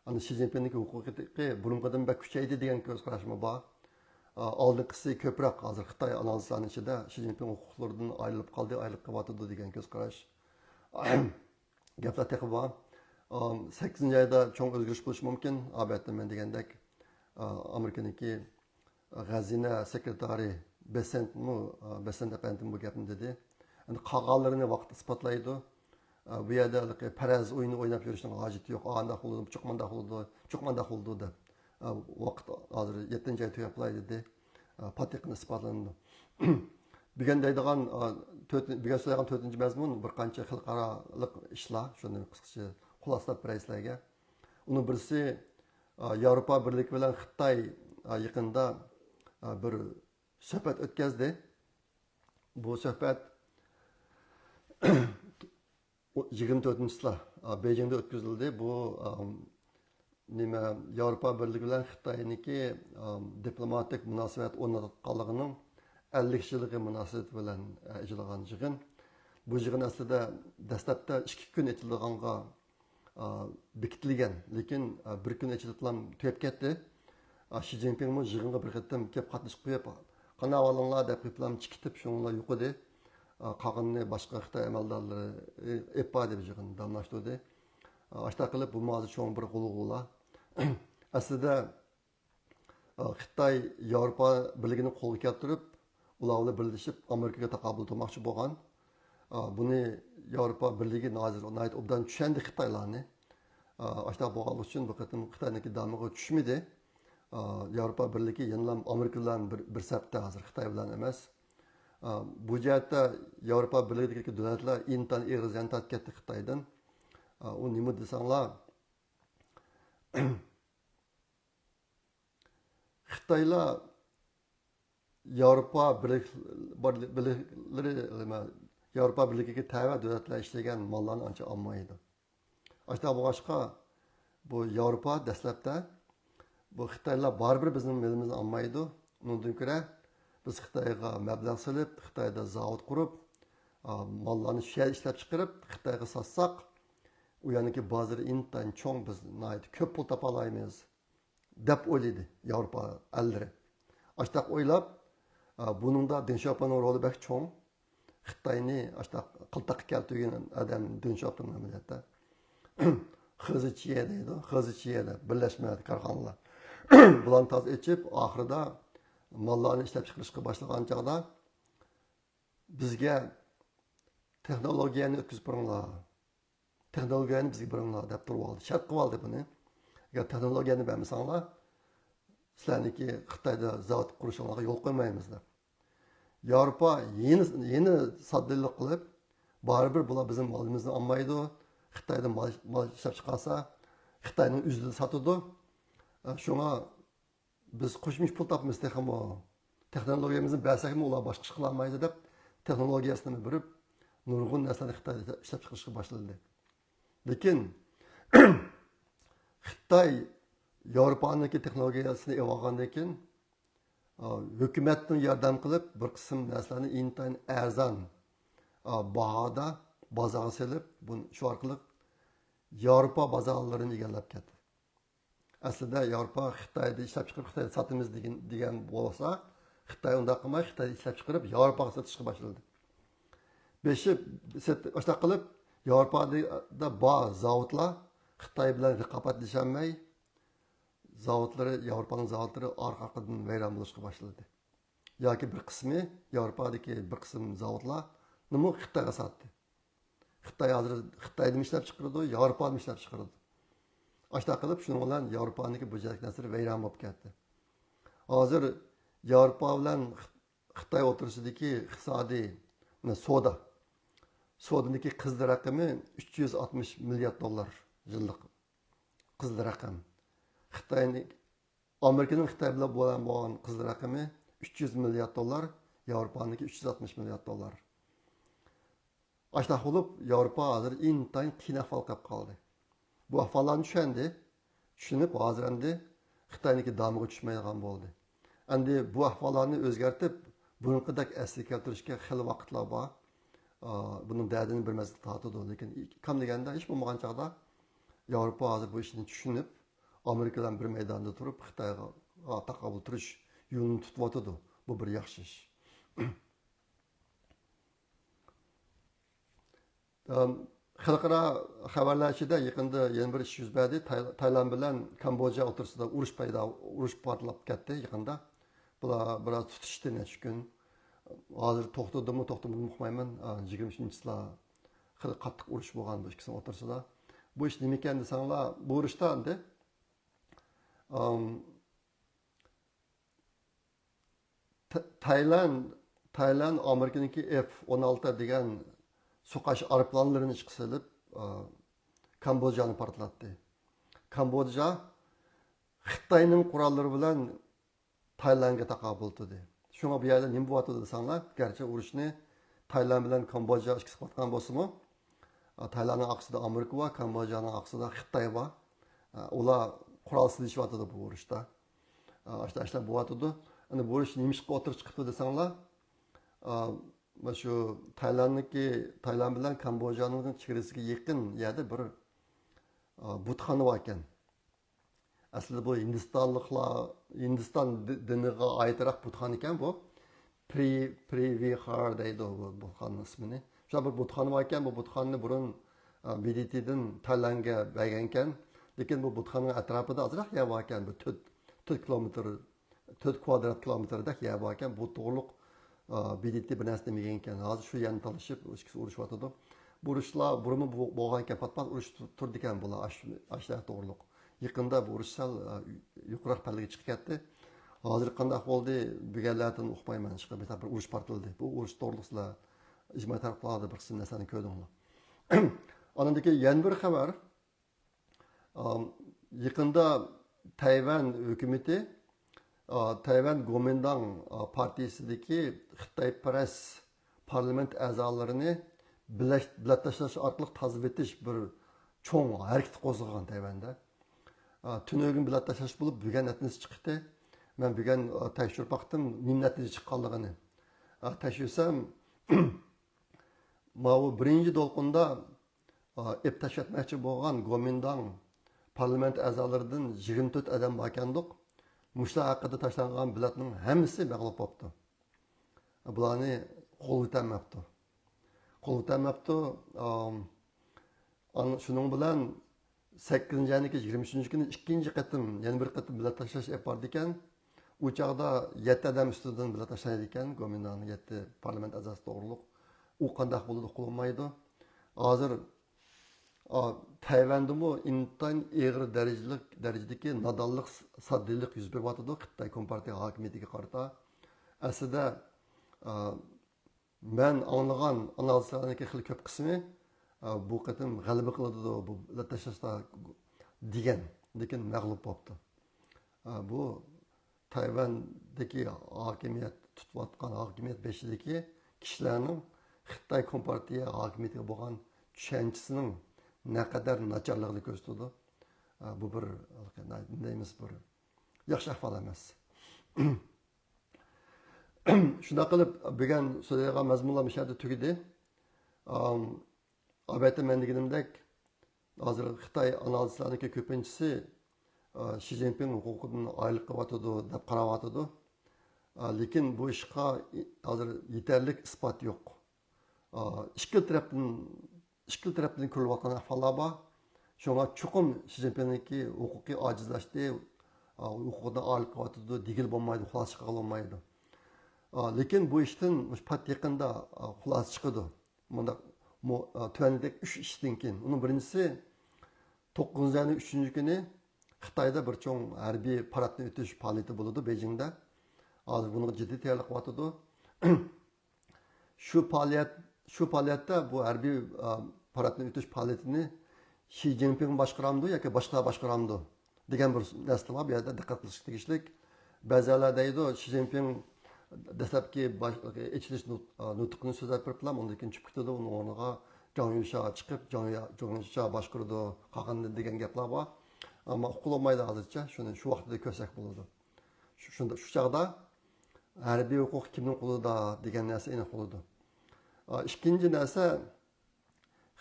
ئاندىن شى جىنپىڭنىڭكى ھوقۇقى بۇرۇنقىدىن بەك كۈچەيدى دېگەن كۆز قاراشمۇ بار. ئا، ئالدىنقىسى كۆپرەك ھازىر خىتاي ئانالىزلارنىڭ ئىچىدە شى جىنپىڭ ھوقۇقلىرىدىن ئايرىلىپ قالدى، ئايرىلىپ قېلىۋاتىدۇ دېگەن كۆز قاراش. گەپلەر تېخى بار. ئام، سەككىزىنچى ئايدا چوڭ ئۆزگىرىش بولۇشى مۇمكىن. ئالبەتتە، مەن دېگەندەك، ئا، ئامېرىكىنىڭكى غەزىنە سېكرېتارى بېسسېنتمۇ، ئا، بېسسېنت ئەپەندىمۇ بۇ گەپنى دېدى. ئەمدى قالغانلىرىنى ۋاقىت ئىسپاتلايدۇ. ئا، بۇ يەردە ھېلىقى پەرەز ئويۇنى ئويناپ يۈرۈشنىڭ ھاجىتى يوق. ئانداق بولىدۇ، چوقۇم مانداق بولىدۇ، چوقۇم مانداق بولىدۇ دەپ. ئا، ۋاقىت ھازىر يەتتىنچى ئاي تۈگەپ قالاي دېدى. ئا، پات يېقىندا ئىسپاتلىنىدۇ. بۈگۈن دەيدىغان، ئا، تۆت-، بۈگۈن سۆزلەيدىغان تۆتىنچى مەزمۇن بىر قانچە خەلقئارالىق ئىشلار. شۇنى قىسقىچە خۇلاسىلاپ بېرەي سىلەرگە. ئۇنىڭ بىرسى، ئا، ياۋروپا بىرلىكى بىلەن خىتاي، ئا، يېقىندا، ئا، بىر سۆھبەت ئۆتكەزدى. بۇ سۆھبەت يىگىرمە تۆتىنچى چىسلا، ئا، بېيجىڭدا ئۆتكۈزۈلدى. بۇ، ئا، نېمە، ياۋروپا بىرلىكى بىلەن خىتاينىڭكى، ئا، دىپلوماتىك مۇناسىۋەت ئورناتقانلىقىنىڭ ئەللىك يىللىقى مۇناسىۋىتى بىلەن، ئا، ئېچىلغان يىغىن. بۇ يىغىن ئەسلىدە دەسلەپتە ئىككى كۈن ئېچىلىدىغانغا ئا، بېكىتىلگەن، لېكىن، ئا، بىر كۈن ئېچىلىپلا تۈگەپ كەتتى. ئا، شى جىنپىڭمۇ يىغىنغا بىر قېتىم كېلىپ قاتنىشىپ قويۇپ، قانداق ئەھۋالىڭلار دەپ قېتىپلا چىقىپ شۇنىڭلا يوقىدى. ئا، قالغىنىنى باشقا خىتاي ئەمەلدارلىرى ئېلىپ باردى، بۇ يىغىننى داۋاملاشتۇردى. ئا، ئاشۇنداق قىلىپ بۇمۇ ھازىر چوڭ بىر غۇلغۇلا. ئەسلىدە، خىتاي ياۋروپا بىرلىكىنى قولغا كەلتۈرۈپ، ئۇلار بىلەن بىرلىشىپ ئامېرىكىغا تاقابىل تۇرماقچى بولغان. بۇنى ياۋروپا بىرلىكى ھازىر ناھايىتى ئوبدان چۈشەندى خىتايلارنى. ئاشۇنداق بولغانلىقى ئۈچۈن بۇ قېتىم خىتاينىڭكى دامىغا چۈشمىدى. ياۋروپا بىرلىكى يەنىلا ئامېرىكا بىلەن بىر، بىر سەپتە ھازىر، خىتاي بىلەن ئەمەس. بۇ جەھەتتە ياۋروپا بىرلىكىدىكى دۆلەتلەر ئىنتايىن ئېغىر زىيان تارتىپ كەتتى خىتايدىن. ئۇ نېمە دېسەڭلار، خىتايلار ياۋروپا بىرلىك-، بىرلىكلىرى، ياۋروپا بىرلىكىگە تەۋە دۆلەتلەر ئىشلىگەن ماللارنى ئانچە ئالمايدۇ. ئاشۇنداق بولغاچقا، بۇ ياۋروپا دەسلەپتە، بۇ خىتايلار بارىبىر بىزنىڭ مېلىمىزنى ئالمايدۇ، ئۇنىڭدىن كۆرە بىز خىتايغا مەبلەغ سېلىپ، خىتايدا زاۋۇت قۇرۇپ، ئا، ماللارنى شۇ يەردە ئىشلەپ چىقىرىپ، خىتايغا ساتساق، ئۇ يەرنىڭكى بازىرى ئىنتايىن چوڭ، بىز ناھايىتى كۆپ پۇل تاپالايمىز، دەپ ئويلىدى ياۋروپا ئەللىرى. ئاشتاق ئويلاپ، ئا، بۇنىڭدا دېڭ شياۋپىڭنىڭ رولى بەك چوڭ. خىتاينى ئاشتاق قىلتاققا كەلتۈرگەن ئادەم دېڭ شياۋپىڭ ئەمەلىيەتتە. خېزېچيې دەيدۇ، خېزېچيې دەپ بىرلەشمە كارخانىلار. بۇلارنى تازا ئېچىپ، ئاخىرىدا ماللارنى ئىشلەپ چىقىرىشقا باشلىغان چاغدا بىزگە تېخنولوگىيەنى ئۆتكۈزۈپ بېرىڭلار. تېخنولوگىيەنى بىزگە بېرىڭلار دەپ تۇرۇۋالدى، شەرت قىلىۋالدى بۇنى. ئەگەر تېخنولوگىيەنى بەرمىسەڭلار، سىلەرنىڭكى خىتايدا زاۋۇت قۇرۇشۇڭلارغا يول قويمايمىز دەپ. ياۋروپا يەنە، يەنە ساددىلىق قىلىپ، بارىبىر بۇلار بىزنىڭ مالىمىزنى ئالمايدۇ، خىتايدا مال، مال ئىشلەپ چىقارسا، خىتاينىڭ ئۆزىدە ساتىدۇ. شۇڭا بىز قوشۇمچە پۇل تاپىمىز تېخىمۇ. تېخنولوگىيەمىزنى بەرسەكمۇ ئۇلار باشقا ئىش قىلالمايدۇ دەپ، تېخنولوگىيەسىنى بېرىپ، نۇرغۇن نەرسىلەرنى خىتايدا ئىشلەپ چىقىرىشقا باشلىدى. لېكىن خىتاي ياۋروپانىڭكى تېخنولوگىيەسىنى ئېلىۋالغاندىن كېيىن، ئا، ھۆكۈمەتنىڭ ياردەم قىلىپ، بىر قىسىم نەرسىلەرنى ئىنتايىن ئەرزان، ئا، باھادا بازارغا سېلىپ، بۇ، شۇ ئارقىلىق ياۋروپا بازارلىرىنى ئىگىلەپ كەتتى. ئەسلىدە ياۋروپا خىتايدا ئىشلەپ چىقىرىپ خىتايدا ساتىمىز دېگەن، دېگەن بولسا، خىتاي ئۇنداق قىلماي، خىتايدا ئىشلەپ چىقىرىپ ياۋروپاغا سېتىشقا باشلىدى. بېشى سېت-، ئاشۇنداق قىلىپ، ياۋروپادا بار زاۋۇتلار خىتاي بىلەن رىقابەتلىشەلمەي، زاۋۇتلىرى، ياۋروپانىڭ زاۋۇتلىرى ئارقا-ئارقىدىن ۋەيران بولۇشقا باشلىدى. ياكى بىر قىسمى، ياۋروپادىكى بىر قىسىم زاۋۇتلارنىمۇ خىتايغا ساتتى. خىتاي ھازىر خىتايدىمۇ ئىشلەپ چىقىرىدۇ، ياۋروپادىمۇ ئىشلەپ چىقىرىدۇ. ئاشۇنداق قىلىپ، شۇنىڭ بىلەن ياۋروپانىڭكى بۇ جەھەتتىكى نەرسىلىرى ۋەيران بولۇپ كەتتى. ھازىر ياۋروپا بىلەن خىتاي ئوتتۇرىسىدىكى ئىقتىسادىي، مانا، سودا، سودىدىكى قىزىل رەقىمى ئۈچ يۈز ئاتمىش مىليارد دوللار يىللىق قىزىل رەقەم. خىتاينى، ئامېرىكىنىڭ خىتاي بىلەن بولغان، بولغان قىزىل رەقىمى ئۈچ يۈز مىليارد دوللار، ياۋروپانىڭكى ئۈچ يۈز ئاتمىش مىليارد دوللار. ئاشۇنداق بولۇپ، ياۋروپا ھازىر ئىنتايىن قىيىن ئەھۋالغا كەپ قالدى. بۇ ئەھۋاللارنى چۈشەندى. چۈشىنىپ، ھازىر ئەمدى خىتاينىڭكى دامىغا چۈشمەيدىغان بولدى. ئەمدى بۇ ئەھۋاللارنى ئۆزگەرتىپ، بۇرۇنقىدەك ئەسلىگە كەلتۈرۈشكە خېلى ۋاقىتلار بار. ئا، بۇنىڭ دەردىنى بىر مەزگىل تارتىدۇ. لېكىن كام دېگەندە، ھېچ بولمىغان چاغدا ياۋروپا ھازىر بۇ ئىشنى چۈشىنىپ، ئامېرىكا بىلەن بىر مەيداندا تۇرۇپ، خىتايغا تاقابىل تۇرۇش يولىنى تۇتۇۋاتىدۇ. بۇ بىر ياخشى ئىش. ئەم، خەلقئارا خەۋەرلەر ئىچىدە يېقىندا يەنە بىر ئىش يۈز بەردى. تاي-، تايلاند بىلەن كامبودژا ئوتتۇرىسىدا ئۇرۇش پەيدا، ئۇرۇش پارتلاپ كەتتى يېقىندا. بۇلار بىراز تۇتۇشتى نەچچە كۈن. ھازىر توختىدىمۇ، توختىمىدىمۇ ئۇقمايمەن. ئا، يىگىرمە ئۈچىنچى چىسلا خېلى قاتتىق ئۇرۇش بولغان بۇ ئىككىسىنىڭ ئوتتۇرىسىدا. بۇ ئىش نېمىكەن دېسەڭلار، بۇ ئۇرۇشتا ئەمدى، ئام، تا-، تايلاند، تايلاند ئامېرىكىنىڭكى ئېف ئون ئالتە دېگەن سۇ قاش ئايروپىلانلىرىنى ئىشقا سېلىپ، ئا، كامبودژانى پارتلاتتى. كامبودژا خىتاينىڭ قوراللىرى بىلەن تايلاندغا تاقابىل تۇردى. شۇڭا بۇ يەردە نېمە بولۇۋاتىدۇ دېسەڭلار، گەرچە ئۇرۇشنى تايلاند بىلەن كامبودژا ئىككىسى قىلىۋاتقان بولسىمۇ، تايلاندنىڭ ئارقىسىدا ئامېرىكا بار، كامبودژانىڭ ئارقىسىدا خىتاي بار. ئۇلار قورال سىلىشىۋاتىدۇ بۇ ئۇرۇشتا. ئاشۇنداق ئىشلار بولۇۋاتىدۇ. ئەنە بۇ ئۇرۇش نېمىشقا ئوتتۇرىغا چىقىپتۇ دېسەڭلار، مانا شۇ تايلاندنىڭكى، تايلاند بىلەن كامبودژانىڭ چېگرىسىگە يېقىن يەردە بىر بۇتخانا بار ئىكەن. ئەسلىدە بۇ ھىندىستانلىقلار، ھىندىستان دى-، دىنىغا ئائىتراق بۇتخانا ئىكەن بۇ. پرى-، پرى ۋىھار دەيدۇ بۇ بۇتخانىنىڭ ئىسمىنى. شۇ بىر بۇتخانا بار ئىكەن، بۇ بۇتخانىنى بۇرۇن، ئا، بى دى تىدىن تايلاندغا بەرگەنكەن. لېكىن بۇ بۇتخانىنىڭ ئەتراپىدا ئازراق يەر بار ئىكەن، بىر تۆت، تۆت كىلومېتىر، تۆت كۋادرات كىلومېتىردەك يەر بار ئىكەن. بۇ توغرۇلۇق، ئا، بى دى تى بىر نەرسە دېمىگەن ئىكەن. ھازىر شۇ يەرنى تالىشىپ، ئىككىسى ئۇرۇشۇۋاتىدۇ. بۇ ئۇرۇشلار بۇرۇنمۇ بو-، بولغان ئىكەن، پات-پات ئۇرۇشۇپ تۇرىدىكەن بۇلار ئاشۇ، ئاشۇ توغرۇلۇق. يېقىندا بۇ ئۇرۇش سەل، ئە، يۇقىرىراق پەللىگە چىقىپ كەتتى. ھازىر قانداق بولدى، بىگەنلەردىن ئۇقمايمەن. ئىشقىلىپ، بىر ئۇرۇش پارتلىدى. بۇ ئۇرۇش توغرىلىق سىلەر ئىجتىمائىي تاراتقۇلاردا بىر قىسىم نەرسىلەرنى كۆردۈڭلار. ئاندىن كېيىن يەنە بىر خەۋەر. ئام، يېقىندا تەيۋەن ھۆكۈمىتى، ئا، تەيۋەن گومىنداڭ، ئا، پارتىيىسىدىكى خىتايپەرەس پارلامېنت ئەزالىرىنى بىلەش-، بىلەت تاشلاش ئارقىلىق تازىلىۋېتىش بىر چوڭ ھەرىكىتى قوزغىغان تەيۋەندە. ئا، تۈنۈگۈن بىلەت تاشلاش بولۇپ، بۈگۈن نەتىجىسى چىقتى. مەن بۈگۈن، ئا، تەكشۈرۈپ باقتىم، نېمە نەتىجە چىققانلىقىنى. ئا، تەكشۈرسەم، ماۋۇ بىرىنچى دولقۇندا، ئا، ئېپ تاشلاتماقچى بولغان گومىنداڭ پارلامېنت ئەزالىرىدىن يىگىرمە تۆت ئادەم باركەندۇق. مۇشۇلار ھەققىدە تاشلانغان بېلەتنىڭ ھەممىسى مەغلۇپ بوپتۇ. بۇلارنى قولغا كۆتۈرمەپتۇ. قولغا كۆتۈرمەپتۇ. ئام، ئان-، شۇنىڭ بىلەن سەككىزىنچى ئاينىڭكى يىگىرمە ئۈچىنچى كۈنى ئىككىنچى قېتىم، يەنە بىر قېتىم بېلەت تاشلاش ئېلىپ بارىدىكەن. ئۇ چاغدا يەتتە ئادەم ئۈستىدىن بېلەت تاشلايدىكەن، گومىنداڭنىڭ يەتتە پارلامېنت ئەزاسى توغرۇلۇق. ئۇ قانداق بولىدۇ، ئۇقۇلمايدۇ. ھازىر، ئا، تەيۋەندىمۇ ئىنتايىن ئېغىر دەرىجىلىك، دەرىجىدىكى نادانلىق، ساددىلىق يۈز بېرىۋاتىدۇ خىتاي كومپارتىيە ھاكىمىيىتىگە قارىتا. ئەسلىدە، ئا، مەن ئاڭلىغان ئانالىزلارنىڭكى خېلى كۆپ قىسمى، ئا، بۇ قېتىم غەلىبە قىلىدۇ، بۇ بېلەت تاشلاشتا دېگەن، لېكىن مەغلۇپ بوپتۇ. ئا، بۇ تايۋاندىكى ھاكىمىيەت تۇتۇۋاتقان، ھاكىمىيەت بېشىدىكى كىشىلەرنىڭ خىتاي كومپارتىيە ھاكىمىيىتىگە بولغان چۈشەنچىسىنىڭ نەقەدەر ناچارلىقىنى كۆرسىتىدۇ. ئا، بۇ بىر، نېمە دەيمىز، بىر ياخشى ئەھۋال ئەمەس. شۇنداق قىلىپ، بۈگۈن سۆزلەيدىغان مەزمۇنلار مۇشۇ يەردە تۈگىدى. ئام، ئەلۋەتتە، مەن دېگىنىمدەك، ھازىر خىتاي ئانالىزلارنىڭكى كۆپىنچىسى، ئا، شى جىنپىڭ ھوقۇقىدىن ئايرىلىپ قېلىۋاتىدۇ دەپ قاراۋاتىدۇ. ئا، لېكىن بۇ ئىشقا ھازىر يېتەرلىك ئىسپات يوق. ئا، ئىككىلا تەرەپتىن، ئىككىلا تەرەپتىن كۆرۈلۈۋاتقان ئەھۋاللار بار. شۇڭا چوقۇم شى جىنپىڭنىڭكى ھوقۇقى ئاجىزلاشتى، ئا، ھوقۇقىدىن ئايرىلىپ قېلىۋاتىدۇ دېگىلى بولمايدۇ، خۇلاسە چىقارغىلى بولمايدۇ. ئا، لېكىن بۇ ئىشتىن مۇشۇ پات يېقىندا، ئا، خۇلاسە چىقىدۇ. مۇنداق مۇ-، ئا، تۆۋەندىكىدەك ئۈچ ئىشتىن كېيىن. ئۇنىڭ بىرىنچىسى، توققۇزىنچى ئاينىڭ ئۈچىنچى كۈنى خىتايدا بىر چوڭ ھەربىي پاراتنى ئۆتۈش پائالىيىتى بولىدۇ، بېيجىڭدا. ھازىر بۇنىڭغا جىددىي تەييارلىق قىلىۋاتىدۇ. شۇ پائالىيەت، شۇ پائالىيەتتە بۇ ھەربىي، ئا، پاراتنى ئۆتۈش پائالىيىتىنى شى جىنپىڭ باشقۇرامدۇ ياكى باشقىلار باشقۇرامدۇ دېگەن بىر نەرسە بار. بۇ يەردە دىققەت قىلىشقا تېگىشلىك. بەزىلەر دەيدۇ، شى جىنپىڭ دەسلەپكى باش-، ئېچىلىش نۇت-، نۇتقىنى سۆزلەپ بېرىپلا، ئۇندىن كېيىن چۈشۈپ كېتىدۇ. ئۇنىڭ ئورنىغا جاڭ يۈشيا چىقىپ، جاڭ يا-، جاڭ يۈشيا باشقۇرىدۇ، قالغان دېگەن گەپلەر بار. ئەمما ئۇقۇلمايدۇ ھازىرچە. شۇنى شۇ ۋاقتىدا كۆرسەك بولىدۇ. شۇ، شۇندا، شۇ چاغدا ھەربىي ھوقۇق كىمنىڭ قولىدا دېگەن نەرسە ئېنىق بولىدۇ. ئا، ئىككىنچى نەرسە،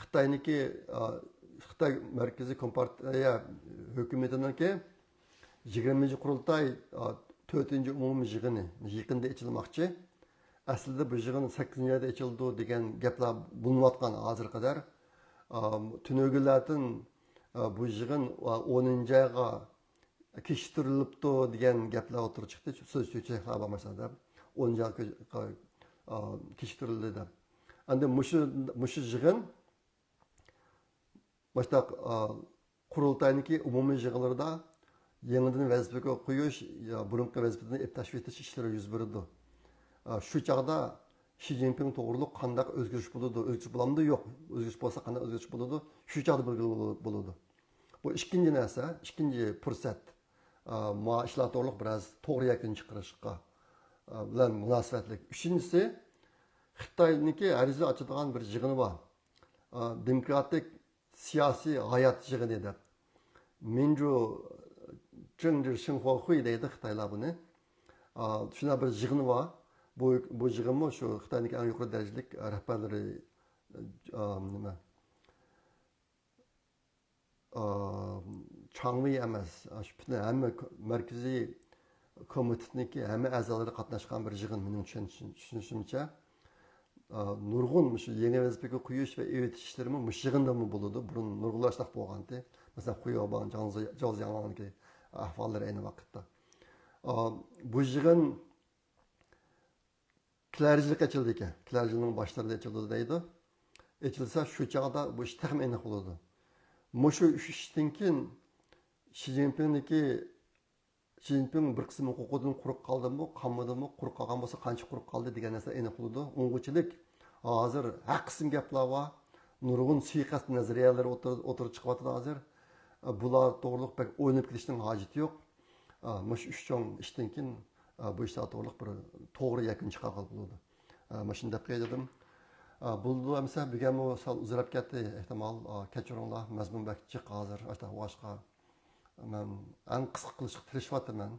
خىتاينىڭكى، ئا، خىتاي مەركىزىي كومپارتىيە ھۆكۈمىتىنىڭكى يىگىرمىنچى قۇرۇلتاي، ئا، تۆتىنچى ئومۇمىي يىغىنى يېقىندا ئېچىلماقچى. ئەسلىدە بۇ يىغىن سەككىزىنچى ئايدا ئېچىلىدۇ دېگەن گەپلەر بولۇنۇۋاتقان ھازىرغا قەدەر. ئا، تۈنۈگۈنلەردىن، ئا، بۇ يىغىن، ئا، ئونىنچى ئايغا كېچىكتۈرۈلۈپتۇ دېگەن گەپلەر ئوتتۇرىغا چىقتى. سۆز چۆچەكلەر بار مەسىلەن دەپ، ئونىنچى ئايغا كۆ-، ئا، كېچىكتۈرۈلدى دەپ. ئەمدى مۇشۇ، مۇشۇ يىغىن مۇشۇنداق، ئا، قۇرۇلتاينىڭكى ئومۇمىي يىغىنلىرىدا يېڭىدىن ۋەزىپىگە قويۇش يا بۇرۇنقى ۋەزىپىدىن ئېلىپ تاشلىۋېتىش ئىشلىرى يۈز بېرىدۇ. ئا، شۇ چاغدا شى جىنپىڭ توغرۇلۇق قانداق ئۆزگىرىش بولىدۇ؟ ئۆزگىرىش بولامدۇ؟ يوق. ئۆزگىرىش بولسا قانداق ئۆزگىرىش بولىدۇ؟ شۇ چاغدا بىلگىلى بولىدۇ. بۇ ئىككىنچى نەرسە، ئىككىنچى پۇرسەت. ئا، ماۋۇ ئىشلار توغرۇلۇق بىرەز توغرا يەكۈن چىقىرىشقا، ئا، بىلەن مۇناسىۋەتلىك. ئۈچىنچىسى، خىتاينىڭكى ھەر يىلى ئاچىدىغان بىر يىغىنى بار. ئا، دېموكراتىك سىياسىي ھايات يىغىنى دەپ. مىنجۇ چىڭجى شىنخۇا خۇي دەيدۇ خىتايلار بۇنى. ئا، شۇنداق بىر يىغىنى بار. بۇ، بۇ يىغىنمۇ شۇ خىتاينىڭكى ئەڭ يۇقىرى دەرىجىلىك رەھبەرلىرى، ئا، نېمە، ئا، چاڭۋېي ئەمەس، ئاشۇ پۈتۈن ھەممە كو-، مەركىزىي كومىتېتنىڭكى ھەممە ئەزالىرى قاتناشقان بىر يىغىن، مېنىڭ چۈشەنچىم-، چۈشىنىشىمچە. ئا، نۇرغۇن مۇشۇ يېڭى ۋەزىپىگە قويۇش ۋە ئېۋىتىش ئىشلىرىمۇ مۇشۇ يىغىندىمۇ بولىدۇ. بۇرۇن نۇرغۇنلار شۇنداق بولغانتى. مەسىلەن، خۇياۋباڭ، جاڭ زى-، جاۋ زياڭلارنىڭكى ئەھۋاللىرى ئەينى ۋاقىتتا. ئا، بۇ يىغىن كېلەر يىلى ئېچىلىدىكەن. كېلەر يىلنىڭ باشلىرىدا ئېچىلىدۇ دەيدۇ. ئېچىلسا شۇ چاغدا بۇ ئىش تېخىمۇ ئېنىق بولىدۇ. مۇشۇ ئۈچ ئىشتىن كېيىن شى جىنپىڭنىڭكى شى جىنپىڭ بىر قىسىم ھوقۇقىدىن قۇرۇق قالدىمۇ، قالمىدىمۇ، قۇرۇق قالغان بولسا قانچە قۇرۇق قالدى دېگەن نەرسە ئېنىق بولىدۇ. ئۇنىڭغىچىلىك ھازىر ھەر قىسىم گەپلەر بار. نۇرغۇن سۇيىقەست نەزەرىيەلىرى ئوتتۇرا، ئوتتۇرىغا چىقىۋاتىدۇ ھازىر. بۇلار توغرىلىق بەك ئويلىنىپ كېتىشنىڭ ھاجىتى يوق. مۇشۇ ئۈچ چوڭ ئىشتىن كېيىن بۇ ئىشلار توغرىلىق بىر توغرا يەكۈن چىقارغىلى بولىدۇ. مۇشۇنى دەپ قوياي دېدىم. بولدى ئەمسە، بۈگۈنمۇ سەل ئۇزىراپ كەتتى، ئېھتىمال. كەچۈرۈڭلار، مەزمۇن بەك جىق ھازىر، ئاشۇنداق بولغاچقا. مەن ئەڭ قىسقا قىلىشقا تىرىشىۋاتىمەن.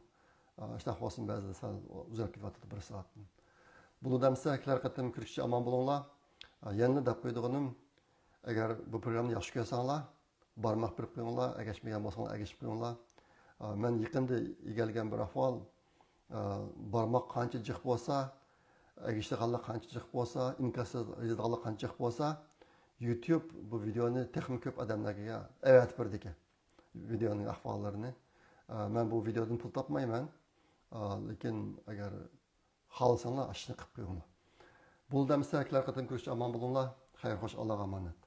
ئاشۇنداق بولسىمۇ بەزىدە سەل ئۇزىراپ كېتىۋاتىدۇ بىر سائەتتىن. بولدى ئەمسە، كېلەر قېتىم كۆرۈشكىچە ئامان بولۇڭلار. يەنە دەپ قويىدىغىنىم، ئەگەر بۇ پروگراممىنى ياخشى كۆرسەڭلار، بارماق بېرىپ قويۇڭلار، ئەگەشمىگەن بولساڭلار ئەگىشىپ قويۇڭلار. مەن يېقىندا ئىگىلىگەن بىر ئەھۋال، بارماق قانچە جىق بولسا، ئەگىشىدىغانلار قانچە جىق بولسا، ئىنكاس يازىدىغانلار قانچە جىق بولسا، يۇتيۇب بۇ ۋىدېئونى تېخىمۇ كۆپ ئادەملەرگە ئەۋەتىپ بېرىدىكەن. ۋىدېئونىڭ ئەھۋاللىرىنى. ئە، مەن بۇ ۋىدېئودىن پۇل تاپمايمەن. ئە، لېكىن ئەگەر خالىساڭلار، ئاشۇنى قىلىپ قويۇڭلار. بولدى ئەمسە، كېلەر قېتىم كۆرۈشكىچە ئامان بولۇڭلار. خەير خوش، ئاللاغا ئامانەت.